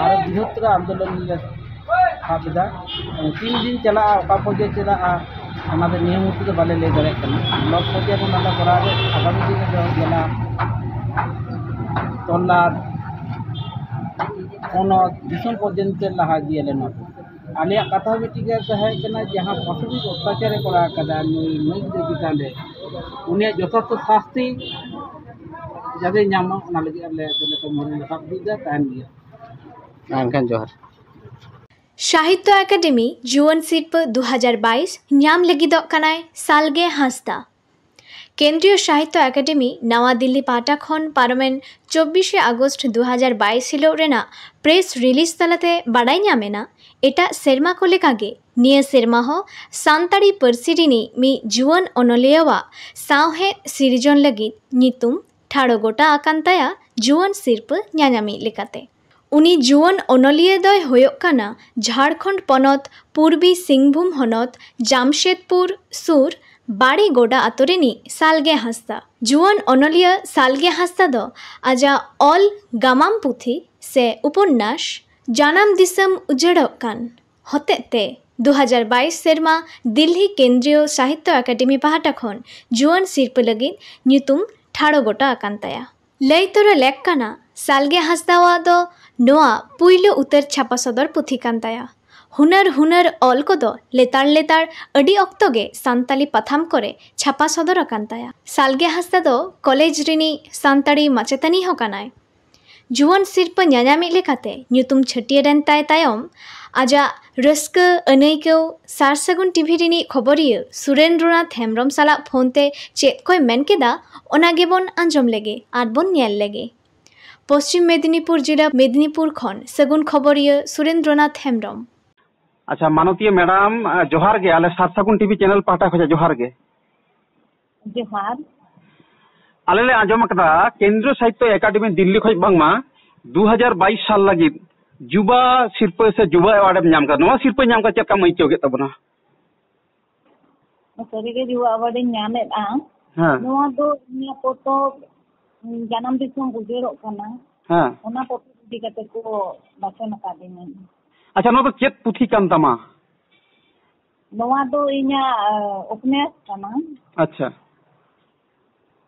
ᱟᱨᱚ ᱵᱨᱤᱦᱚᱛᱛᱚᱨ ᱟᱱᱫᱳᱞᱚᱱ ᱞᱮ ᱥᱟᱵ ᱮᱫᱟ᱾ ᱛᱤᱱ ᱫᱤᱱ ᱪᱟᱞᱟᱜᱼᱟ, ᱚᱠᱟ ᱯᱚᱨᱡᱟᱭ ᱪᱟᱞᱟᱜᱼᱟ, ᱚᱱᱟ ᱫᱚ ᱱᱤᱭᱟᱹ ᱢᱩᱦᱩᱨᱛᱮ ᱫᱚ ᱵᱟᱞᱮ ᱞᱟᱹᱭ ᱫᱟᱲᱮᱭᱟᱜ ᱠᱟᱱᱟ᱾ ᱵᱞᱚᱠ ᱯᱚᱨᱡᱟᱭ ᱨᱮ ᱱᱚᱰᱮ ᱠᱚᱨᱟᱣ ᱨᱮ ᱟᱜᱟᱢᱤ ᱫᱤᱱ ᱨᱮ ᱡᱮᱞᱟ ᱛᱚᱞᱞᱟᱴ ᱯᱚᱱᱚᱛ ᱫᱤᱥᱚᱢ ᱯᱚᱨᱡᱚᱱᱛᱚ ᱞᱟᱦᱟ ᱤᱫᱤᱭᱟᱞᱮ ᱱᱚᱣᱟ ᱫᱚ᱾ ᱟᱞᱮᱭᱟᱜ ᱠᱟᱛᱷᱟ ᱢᱤᱫᱴᱤᱡ ᱜᱮ ᱛᱟᱦᱮᱸ ᱠᱟᱱᱟ, ᱡᱟᱦᱟᱸ ᱯᱟᱥᱟᱱᱤᱠ ᱚᱛᱛᱟᱪᱟᱨᱮ ᱠᱚᱨᱟᱣ ᱠᱟᱫᱟ ᱱᱩᱭ ᱢᱟᱹᱭ ᱜᱤᱫᱽᱨᱟᱹ ᱪᱮᱛᱟᱱ ᱨᱮ, ᱩᱱᱤᱭᱟᱜ ᱡᱚᱛᱷᱟᱛ ᱥᱟᱥᱛᱤ ᱡᱟᱛᱮ ᱧᱟᱢ ᱢᱟ, ᱚᱱᱟ ᱞᱟᱹᱜᱤᱫ ᱟᱞᱮ ᱫᱚᱞᱮ ᱠᱟᱹᱢᱤ ᱦᱚᱨᱟ ᱞᱮ ᱥᱟᱵ ᱤᱫᱤᱭᱮᱫᱟ, ᱛᱟᱦᱮᱱ ᱜᱮᱭᱟ᱾ ᱢᱟ ᱮᱱᱠᱷᱟᱱ ᱡᱚᱦᱟᱨ᱾ ᱥᱟᱦᱤᱛᱛᱚ ᱮᱠᱟᱰᱮᱢᱤ ᱡᱩᱣᱟᱹᱱ ᱥᱤᱨᱯᱟᱹ ᱫᱩ ᱦᱟᱡᱟᱨ ᱵᱟᱭᱤᱥ ᱧᱟᱢ ᱞᱟᱹᱜᱤᱫᱚᱜ ᱠᱟᱱᱟᱭ ᱥᱟᱞᱜᱮ ᱦᱟᱸᱥᱫᱟ᱾ ᱠᱮᱱᱫᱨᱤᱭᱚ ᱥᱟᱦᱤᱛᱛᱚ ᱮᱠᱟᱰᱮᱢᱤ ᱱᱟᱣᱟ ᱫᱤᱞᱞᱤ ᱯᱟᱦᱴᱟ ᱠᱷᱚᱱ ᱯᱟᱨᱚᱢᱮᱱ ᱪᱚᱵᱵᱤᱥᱮ ᱟᱜᱚᱥᱴ ᱫᱩ ᱦᱟᱡᱟᱨ ᱵᱟᱭᱤᱥ ᱦᱤᱞᱳᱜ ᱨᱮᱱᱟᱜ ᱯᱨᱮᱥ ᱨᱤᱞᱤᱡᱽ ᱛᱟᱞᱟᱛᱮ ᱵᱟᱰᱟᱭ ᱧᱟᱢ ᱮᱱᱟ, ᱮᱴᱟᱜ ᱥᱮᱨᱢᱟ ᱠᱚ ᱞᱮᱠᱟᱜᱮ ᱱᱤᱭᱟᱹ ᱥᱮᱨᱢᱟ ᱦᱚᱸ ᱥᱟᱱᱛᱟᱲᱤ ᱯᱟᱹᱨᱥᱤ ᱨᱤᱱᱤᱡ ᱢᱤᱫ ᱡᱩᱣᱟᱹᱱ ᱚᱱᱚᱞᱤᱭᱟᱹᱣᱟᱜ ᱥᱟᱶᱦᱮᱫ ᱥᱤᱨᱡᱚᱱ ᱞᱟᱹᱜᱤᱫ ᱧᱩᱛᱩᱢ ᱴᱷᱟᱲᱚ ᱜᱚᱴᱟ ᱟᱠᱟᱱ ᱛᱟᱭᱟ ᱡᱩᱣᱟᱹᱱ ᱥᱤᱨᱯᱟᱹ ᱧᱟᱧᱟᱢᱤᱡ ᱞᱮᱠᱟᱛᱮ᱾ ᱩᱱᱤ ᱡᱩᱣᱟᱹᱱ ᱚᱱᱚᱞᱤᱭᱟᱹ ᱫᱚᱭ ᱦᱩᱭᱩᱜ ᱠᱟᱱᱟ ᱡᱷᱟᱲᱠᱷᱚᱸᱰ ᱯᱚᱱᱚᱛ ᱯᱩᱨᱵᱤ ᱥᱤᱝᱵᱷᱩᱢ ᱦᱚᱱᱚᱛ ᱡᱟᱢᱥᱮᱫᱽᱯᱩᱨ ᱥᱩᱨ ᱵᱟᱲᱮ ᱜᱚᱰᱟ ᱟᱛᱳ ᱨᱤᱱᱤᱡ ᱥᱟᱞᱜᱮ ᱦᱟᱸᱥᱫᱟ᱾ ᱡᱩᱣᱟᱹᱱ ᱚᱱᱚᱞᱤᱭᱟᱹ ᱥᱟᱞᱜᱮ ᱦᱟᱸᱥᱫᱟ ᱫᱚ ᱟᱡᱟᱜ ᱚᱞ ᱜᱟᱢᱟᱢ ᱯᱩᱛᱷᱤ ᱥᱮ ᱩᱯᱚᱱᱱᱟᱥ ᱡᱟᱱᱟᱢ ᱫᱤᱥᱚᱢ ᱩᱡᱟᱹᱲᱚᱜ ᱠᱟᱱ ᱦᱚᱛᱮᱡ ᱛᱮ ᱫᱩ ᱦᱟᱡᱟᱨ ᱵᱟᱭᱤᱥ ᱥᱮᱨᱢᱟ ᱫᱤᱞᱞᱤ ᱠᱮᱱᱫᱨᱤᱭᱚ ᱥᱟᱦᱤᱛᱛᱚ ᱮᱠᱟᱰᱮᱢᱤ ᱯᱟᱦᱴᱟ ᱠᱷᱚᱱ ᱡᱩᱣᱟᱹᱱ ᱥᱤᱨᱯᱟᱹ ᱞᱟᱹᱜᱤᱫ ᱧᱩᱛᱩᱢ ᱴᱷᱟᱲᱚ ᱜᱚᱴᱟ ᱟᱠᱟᱱ ᱛᱟᱭᱟ᱾ ᱞᱟᱹᱭ ᱛᱚᱨᱟ ᱞᱮᱠ ᱠᱟᱱᱟ, ᱥᱟᱞᱜᱮ ᱦᱟᱸᱥᱫᱟᱣᱟᱜ ᱫᱚ ᱱᱚᱣᱟ ᱯᱩᱭᱞᱩ ᱩᱛᱟᱹᱨ ᱪᱷᱟᱯᱟ ᱥᱚᱫᱚᱨ ᱯᱩᱛᱷᱤ ᱠᱟᱱ ᱛᱟᱭᱟ᱾ ᱦᱩᱱᱟᱹᱨ ᱦᱩᱱᱟᱹᱨ ᱚᱞ ᱠᱚᱫᱚ ᱞᱮᱛᱟᱲ ᱞᱮᱛᱟᱲ ᱟᱹᱰᱤ ᱚᱠᱛᱚ ᱜᱮ ᱥᱟᱱᱛᱟᱞᱤ ᱯᱟᱛᱷᱟᱢ ᱠᱚᱨᱮ ᱪᱷᱟᱯᱟ ᱥᱚᱫᱚᱨ ᱟᱠᱟᱱ ᱛᱟᱭᱟ᱾ ᱥᱟᱞᱜᱮ ᱦᱟᱸᱥᱫᱟ ᱫᱚ ᱠᱚᱞᱮᱡᱽ ᱨᱤᱱᱤᱡ ᱥᱟᱱᱛᱟᱲᱤ ᱢᱟᱪᱮᱛᱟᱹᱱᱤ ᱦᱚᱸ ᱠᱟᱱᱟᱭ᱾ ᱡᱩᱣᱟᱹᱱ ᱥᱤᱨᱯᱟᱹ ᱧᱟᱧᱟᱢᱤᱡ ᱞᱮᱠᱟᱛᱮ ᱧᱩᱛᱩᱢ ᱪᱷᱟᱹᱴᱭᱟᱹᱨ ᱮᱱ ᱛᱟᱭ ᱛᱟᱭᱚᱢ, ᱟᱡᱟᱜ ᱨᱟᱹᱥᱠᱟᱹ ᱟᱹᱱᱟᱹᱭᱠᱟᱹᱣ ᱥᱟᱨ ᱥᱟᱹᱜᱩᱱ ᱴᱤᱵᱷᱤ ᱨᱤᱱᱤᱡ ᱠᱷᱚᱵᱚᱨᱤᱭᱟᱹ ᱥᱩᱨᱮᱱᱫᱨᱚᱱᱟᱛᱷ ᱦᱮᱢᱵᱽᱨᱚᱢ ᱥᱟᱞᱟᱜ ᱯᱷᱳᱱ ᱛᱮ ᱪᱮᱫ ᱠᱚᱭ ᱢᱮᱱ ᱠᱮᱫᱟ, ᱚᱱᱟ ᱜᱮᱵᱚᱱ ᱟᱸᱡᱚᱢ ᱞᱮᱜᱮ ᱟᱨ ᱵᱚᱱ ᱧᱮᱞ ᱞᱮᱜᱮ᱾ ᱯᱚᱥᱪᱤᱢ ᱢᱮᱫᱤᱱᱤᱯᱩᱨ ᱡᱤᱞᱟᱹ ᱢᱮᱫᱤᱱᱤᱯᱩᱨ ᱠᱷᱚᱱ ᱥᱟᱹᱜᱩᱱ ᱠᱷᱚᱵᱚᱨᱤᱭᱟᱹ ᱥᱩᱨᱮᱱᱫᱨᱚᱱᱟᱛᱷ ᱦᱮᱢᱵᱽᱨᱚᱢ᱾ ᱟᱪᱪᱷᱟ, ᱢᱟᱱᱚᱛᱤᱭᱟᱹ ᱢᱮᱰᱟᱢ, ᱡᱚᱦᱟᱨ ᱜᱮ, ᱟᱞᱮ ᱥᱟᱨ ᱥᱟᱹᱜᱩᱱ ᱴᱤᱵᱷᱤ ᱪᱮᱱᱮᱞ ᱯᱟᱦᱴᱟ ᱠᱷᱚᱱᱟᱜ ᱡᱚᱦᱟᱨ ᱜᱮ᱾ ᱡᱚᱦᱟᱨ᱾ ᱟᱞᱮ ᱞᱮ ᱟᱸᱡᱚᱢ ᱟᱠᱟᱫᱟ ᱠᱮᱱᱫᱨᱚ ᱥᱟᱦᱤᱛᱛᱚ ᱮᱠᱟᱰᱮᱢᱤ ᱫᱤᱞᱞᱤ ᱠᱷᱚᱱ ᱵᱟᱝᱢᱟ ᱫᱩ ᱦᱟᱡᱟᱨ ᱵᱟᱭᱤᱥ ᱥᱟᱞ ᱞᱟᱹᱜᱤᱫ ᱡᱩᱵᱟ ᱥᱤᱨᱯᱟᱹ ᱥᱮ ᱡᱩᱵᱟ ᱮᱣᱟᱨᱰ ᱮᱢ ᱧᱟᱢ ᱠᱟᱫᱟ᱾ ᱱᱚᱣᱟ ᱥᱤᱨᱯᱟᱹ ᱧᱟᱢ ᱠᱟᱛᱮ ᱪᱮᱫ ᱞᱮᱠᱟᱢ ᱟᱹᱭᱠᱟᱹᱣ ᱠᱮᱫ ᱛᱟᱵᱚᱱᱟ? ᱥᱟᱹᱨᱤᱜᱮ ᱡᱩᱵᱟ ᱮᱣᱟᱨᱰ ᱤᱧ ᱧᱟᱢᱮᱫᱼᱟ᱾ ᱦᱮᱸ᱾ ᱱᱚᱣᱟ ᱫᱚ ᱤᱧᱟᱹᱜ ᱯᱚᱛᱚᱵ, ᱡᱟᱱᱟᱢ ᱫᱤᱥᱚᱢ ᱩᱡᱟᱹᱲᱚᱜ ᱠᱟᱱᱟ᱾ ᱦᱮᱸ᱾ ᱚᱱᱟ ᱯᱚᱛᱚᱵ ᱤᱫᱤ ᱠᱟᱛᱮ ᱠᱚ ᱵᱟᱪᱷᱚᱱ ᱟᱠᱟᱫᱤᱧᱟ᱾ ᱟᱪᱪᱷᱟ, ᱱᱚᱣᱟ ᱫᱚ ᱪᱮᱫ ᱯᱩᱛᱷᱤ ᱠᱟᱱ ᱛᱟᱢᱟ? ᱱᱚᱣᱟ ᱫᱚ ᱤᱧᱟᱹᱜ, ᱟ, ᱩᱯᱱᱟᱥ ᱠᱟᱱᱟ᱾ ᱟᱪᱪᱷᱟ᱾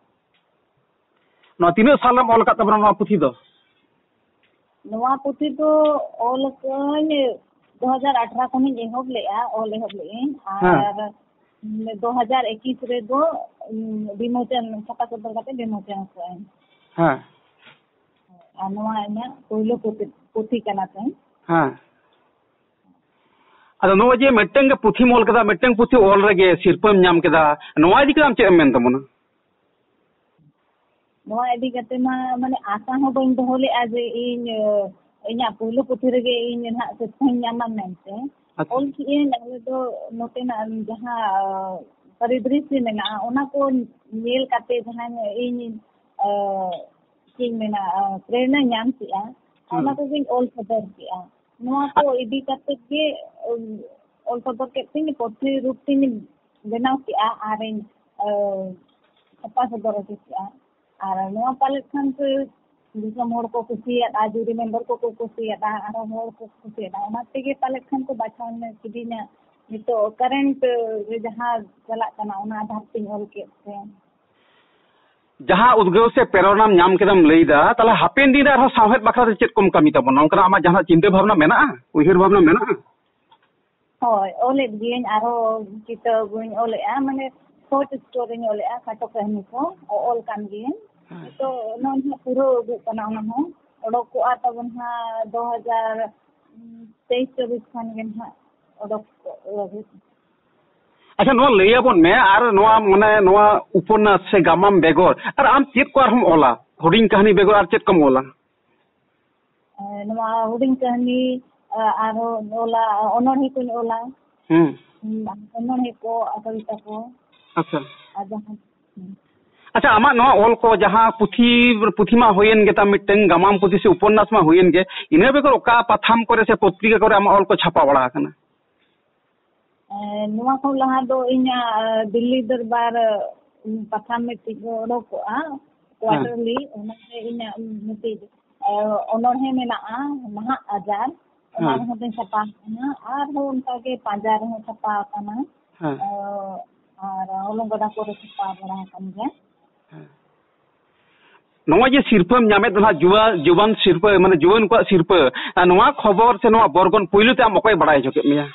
ᱱᱚᱣᱟ ᱛᱤᱱᱟᱹᱜ ᱥᱟᱞᱮᱢ ᱚᱞ ᱟᱠᱟᱫ ᱛᱟᱵᱚᱱᱟ ᱱᱚᱣᱟ ᱯᱩᱛᱷᱤ ᱫᱚ? ᱱᱚᱣᱟ ᱯᱩᱛᱷᱤ ᱫᱚ ᱚᱞ ᱟᱠᱟᱫᱟᱹᱧ ᱫᱩ ᱦᱟᱡᱟᱨ ᱟᱴᱷᱨᱚ ᱠᱷᱚᱱᱤᱧ ᱮᱦᱚᱵ ᱞᱮᱫᱼᱟ, ᱚᱞ ᱮᱦᱚᱵ ᱞᱮᱫᱼᱟᱹᱧ᱾ ᱦᱮᱸ᱾ ᱟᱨ ᱫᱩ ᱦᱟᱡᱟᱨ ᱮᱠᱩᱥ ᱨᱮᱫᱚ, ᱩᱢ, ᱵᱤᱢᱳᱪᱚᱱ, ᱪᱷᱟᱯᱟ ᱥᱚᱫᱚᱨ ᱠᱟᱛᱮ ᱵᱤᱢᱳᱪᱚᱱ ᱠᱟᱜᱼᱟᱹᱧ᱾ ᱦᱮᱸ᱾ ᱟᱨ ᱱᱚᱣᱟ ᱤᱧᱟᱹᱜ ᱯᱳᱭᱞᱳ ᱯᱩᱛᱷᱤ, ᱯᱩᱛᱷᱤ ᱠᱟᱱᱟ ᱛᱤᱧ᱾ ᱦᱮᱸ᱾ ᱟᱫᱚ ᱱᱚᱜᱼᱚᱭ ᱡᱮ ᱢᱤᱫᱴᱟᱝ ᱜᱮ ᱯᱩᱛᱷᱤᱢ ᱚᱞ ᱠᱮᱫᱟ, ᱢᱤᱫᱴᱟᱝ ᱯᱩᱛᱷᱤ ᱚᱞ ᱨᱮᱜᱮ ᱥᱤᱨᱯᱟᱹᱢ ᱧᱟᱢ ᱠᱮᱫᱟ, ᱱᱚᱣᱟ ᱤᱫᱤ ᱠᱟᱛᱮ ᱟᱢ ᱪᱮᱫ ᱮᱢ ᱢᱮᱱ ᱛᱟᱵᱚᱱᱟ? ᱱᱚᱣᱟ ᱤᱫᱤ ᱠᱟᱛᱮ ᱢᱟ, ᱢᱟᱱᱮ, ᱟᱥᱟ ᱦᱚᱸ ᱵᱟᱹᱧ ᱫᱚᱦᱚ ᱞᱮᱫᱼᱟ ᱡᱮ ᱤᱧ, ᱟᱹ, ᱤᱧᱟᱹᱜ ᱯᱩᱭᱞᱩ ᱯᱩᱛᱷᱤ ᱨᱮᱜᱮ ᱤᱧ ᱱᱟᱦᱟᱜ ᱥᱤᱨᱯᱟᱹᱧ ᱧᱟᱢᱟ ᱢᱮᱱᱛᱮ᱾ ᱟᱪᱪᱷᱟ᱾ ᱚᱞ ᱠᱮᱜᱼᱟᱹᱧ, ᱟᱞᱮ ᱫᱚ ᱱᱚᱛᱮᱱᱟᱜ ᱡᱟᱦᱟᱸ, ᱟᱹ, ᱯᱚᱨᱤᱫᱨᱤᱥᱭᱚ ᱢᱮᱱᱟᱜᱼᱟ, ᱚᱱᱟ ᱠᱚ ᱧᱮᱞ ᱠᱟᱛᱮ ᱡᱟᱦᱟᱸ ᱤᱧ, ᱟᱹ, ᱪᱮᱫ ᱤᱧ ᱢᱮᱱᱟ, ᱟᱹ, ᱯᱨᱮᱨᱚᱱᱟ ᱧᱟᱢ ᱠᱮᱜᱼᱟ, ᱦᱩᱸ᱾ ᱚᱱᱟ ᱠᱚᱜᱮᱧ ᱚᱞ ᱥᱚᱫᱚᱨ ᱠᱮᱜᱼᱟ᱾ ᱱᱚᱣᱟ ᱠᱚ ᱤᱫᱤ ᱠᱟᱛᱮ ᱜᱮ, ᱩᱢ, ᱚᱞ ᱥᱚᱫᱚᱨ ᱠᱮᱫ ᱛᱤᱧ, ᱯᱩᱛᱷᱤ ᱨᱩᱯ ᱛᱤᱧ ᱵᱮᱱᱟᱣ ᱠᱮᱜᱼᱟ ᱟᱨᱤᱧ, ᱟᱹ, ᱪᱷᱟᱯᱟ ᱥᱚᱫᱚᱨ ᱦᱚᱪᱚ ᱠᱮᱜᱼᱟ᱾ ᱟᱨ ᱱᱚᱣᱟ ᱯᱟᱞᱮᱫ ᱠᱷᱟᱱ ᱥᱮ ᱫᱤᱥᱚᱢ ᱦᱚᱲ ᱠᱚ ᱠᱩᱥᱤᱭᱟᱫᱼᱟ, ᱡᱩᱨᱤ ᱢᱮᱢᱵᱟᱨ ᱠᱚᱠᱚ ᱠᱩᱥᱤᱭᱟᱫᱼᱟ, ᱟᱨᱦᱚᱸ ᱦᱚᱲ ᱠᱚ ᱠᱩᱥᱤᱭᱟᱫᱼᱟ, ᱚᱱᱟ ᱛᱮᱜᱮ ᱯᱟᱞᱮᱫ ᱠᱷᱟᱱ ᱠᱚ ᱵᱟᱪᱷᱟᱣ ᱠᱤᱫᱤᱧᱟ᱾ ᱱᱤᱛᱚᱜ ᱠᱟᱨᱮᱱᱴ ᱨᱮ ᱡᱟᱦᱟᱸ ᱪᱟᱞᱟᱜ ᱠᱟᱱᱟ, ᱚᱱᱟ ᱟᱫᱷᱟᱨ ᱛᱤᱧ ᱚᱞ ᱠᱮᱫ ᱛᱮ᱾ ᱡᱟᱦᱟᱸ ᱩᱫᱽᱜᱟᱹᱣ ᱥᱮ ᱯᱨᱮᱨᱚᱱᱟᱢ ᱧᱟᱢ ᱠᱮᱫᱟᱢ ᱞᱟᱹᱭ ᱫᱟ, ᱛᱟᱦᱞᱮ ᱦᱟᱯᱮᱱ ᱫᱤᱱ ᱨᱮ ᱟᱨᱦᱚᱸ ᱥᱟᱶᱦᱮᱫ ᱵᱟᱠᱷᱨᱟ ᱛᱮ ᱪᱮᱫ ᱠᱚᱢ ᱠᱟᱹᱢᱤ ᱛᱟᱵᱚᱱᱟ? ᱚᱱᱠᱟᱱᱟᱜ ᱟᱢᱟᱜ ᱡᱟᱦᱟᱱᱟᱜ ᱪᱤᱱᱛᱟᱹ ᱵᱷᱟᱵᱽᱱᱟ ᱢᱮᱱᱟᱜᱼᱟ, ᱩᱭᱦᱟᱹᱨ ᱵᱷᱟᱵᱽᱱᱟ ᱢᱮᱱᱟᱜᱼᱟ? ᱦᱳᱭ, ᱚᱞᱮᱫ ᱜᱤᱭᱟᱹᱧ, ᱟᱨᱦᱚᱸ ᱠᱤᱛᱟᱹᱵ ᱤᱧ ᱚᱞᱮᱫᱼᱟ, ᱢᱟᱱᱮ ᱥᱚᱨᱴ ᱥᱴᱳᱨᱤᱧ ᱚᱞᱮᱫᱼᱟ, ᱠᱷᱟᱴᱚ ᱠᱟᱹᱦᱱᱤ ᱠᱚ ᱚᱞ ᱠᱟᱱ ᱜᱤᱭᱟᱹᱧ᱾ ᱦᱮᱸ᱾ ᱱᱤᱛᱚᱜ ᱱᱚᱜᱼᱚᱭ ᱱᱟᱦᱟᱜ ᱯᱩᱨᱟᱹᱣ ᱟᱹᱜᱩᱜ ᱠᱟᱱᱟ, ᱚᱱᱟ ᱦᱚᱸ ᱚᱰᱚᱠ ᱠᱚᱜᱼᱟ ᱛᱟᱵᱚᱱ ᱦᱟᱸᱜ ᱫᱩ ᱦᱟᱡᱟᱨ ᱛᱮᱭᱤᱥ ᱪᱚᱵᱵᱤᱥ ᱠᱷᱟᱱ ᱜᱮ ᱱᱟᱦᱟᱜ ᱚᱰᱚᱠ ᱞᱟᱹᱜᱤᱫ᱾ ᱟᱪᱪᱷᱟ, ᱱᱚᱣᱟ ᱞᱟᱹᱭ ᱟᱵᱚᱱ ᱢᱮ, ᱟᱨ ᱱᱚᱣᱟ, ᱢᱟᱱᱮ, ᱱᱚᱣᱟ ᱩᱯᱚᱱᱱᱟᱥ ᱥᱮ ᱜᱟᱢᱟᱢ ᱵᱮᱜᱚᱨ ᱟᱨ ᱟᱢ ᱪᱮᱫ ᱠᱚ ᱟᱨᱦᱚᱸᱢ ᱚᱞᱟ? ᱦᱩᱰᱤᱧ ᱠᱟᱹᱦᱱᱤ ᱵᱮᱜᱚᱨ ᱟᱨ ᱪᱮᱫ ᱠᱚᱢ ᱚᱞᱟ? ᱮ, ᱱᱚᱣᱟ ᱦᱩᱰᱤᱧ ᱠᱟᱹᱦᱱᱤ, ᱮ, ᱟᱨᱦᱚᱸ ᱚᱞᱟ, ᱚᱱᱚᱬᱦᱮ ᱠᱚᱧ ᱚᱞᱟ᱾ ᱦᱩᱸ᱾ ᱦᱩᱸ, ᱚᱱᱚᱬᱦᱮ ᱠᱚ, ᱠᱚᱵᱤᱛᱟ ᱠᱚ᱾ ᱟᱪᱪᱷᱟ᱾ ᱟᱨ ᱡᱟᱦᱟᱸ, ᱦᱩᱸ᱾ ᱟᱪᱪᱷᱟ, ᱟᱢᱟᱜ ᱱᱚᱣᱟ ᱚᱞ ᱠᱚ, ᱡᱟᱦᱟᱸ ᱯᱩᱛᱷᱤ, ᱯᱩᱛᱷᱤ ᱢᱟ ᱦᱩᱭᱮᱱ ᱜᱮ ᱛᱟᱢ, ᱢᱤᱫᱴᱟᱝ ᱜᱟᱢᱟᱢ ᱯᱩᱛᱷᱤ ᱥᱮ ᱩᱯᱚᱱᱱᱟᱥ ᱢᱟ ᱦᱩᱭᱮᱱ ᱜᱮ, ᱤᱱᱟᱹ ᱵᱮᱜᱚᱨ ᱚᱠᱟ ᱯᱟᱛᱷᱟᱢ ᱠᱚᱨᱮ ᱥᱮ ᱯᱚᱛᱨᱤᱠᱟ ᱠᱚᱨᱮ ᱟᱢᱟᱜ ᱚᱞ ᱠᱚ ᱪᱷᱟᱯᱟ ᱵᱟᱲᱟ ᱟᱠᱟᱱᱟ? ᱮ, ᱱᱚᱣᱟ ᱠᱷᱚᱱ ᱞᱟᱦᱟ ᱫᱚ ᱤᱧᱟᱹᱜ, ᱮ, ᱫᱤᱞᱞᱤ ᱫᱚᱨᱵᱟᱨ, ᱮ, ᱯᱟᱛᱷᱟᱢ ᱢᱤᱫᱴᱤᱡ ᱚᱰᱚᱠᱚᱜᱼᱟ, ᱦᱮᱸ᱾ ᱠᱣᱟᱴᱟᱨᱞᱤ, ᱚᱱᱟᱨᱮ ᱤᱧᱟᱹᱜ ᱢᱤᱫᱴᱤᱡ, ᱮ, ᱚᱱᱚᱬᱦᱮ ᱢᱮᱱᱟᱜᱼᱟ, ᱱᱟᱦᱟᱜ ᱟᱡᱟᱨ, ᱚᱱᱟ ᱦᱮᱸ᱾ ᱨᱮᱦᱚᱸ ᱛᱤᱧ ᱪᱷᱟᱯᱟ ᱟᱠᱟᱱᱟ᱾ ᱟᱨᱦᱚᱸ ᱚᱱᱠᱟᱜᱮ ᱯᱟᱸᱡᱟ ᱨᱮᱦᱚᱸ ᱪᱷᱟᱯᱟ ᱟᱠᱟᱱᱟ᱾ ᱦᱮᱸ᱾ ᱮ, ᱟᱨ ᱦᱚᱞᱚᱝ ᱜᱟᱰᱟ ᱠᱚᱨᱮ ᱪᱷᱟᱯᱟ ᱵᱟᱲᱟ ᱟᱠᱟᱱ ᱜᱮᱭᱟ᱾ ᱦᱮᱸ᱾ ᱱᱚᱜᱼᱚᱭ ᱡᱮ ᱥᱤᱨᱯᱟᱹᱢ ᱧᱟᱢᱮᱫ ᱫᱚ ᱱᱟᱦᱟᱜ, ᱡᱩᱣᱟ-, ᱡᱩᱣᱟᱹᱱ ᱥᱤᱨᱯᱟᱹ, ᱢᱟᱱᱮ ᱡᱩᱣᱟᱹᱱ ᱠᱚᱣᱟᱜ ᱥᱤᱨᱯᱟᱹ, ᱟᱨ ᱱᱚᱣᱟ ᱠᱷᱚᱵᱚᱨ ᱥᱮ ᱱᱚᱣᱟ ᱵᱚᱨᱜᱚᱱ ᱯᱩᱭᱞᱩ ᱛᱮ ᱟᱢ ᱚᱠᱚᱭ ᱵᱟᱲᱟᱭ ᱦᱚᱪᱚ ᱠᱮᱫ ᱢᱮᱭᱟ?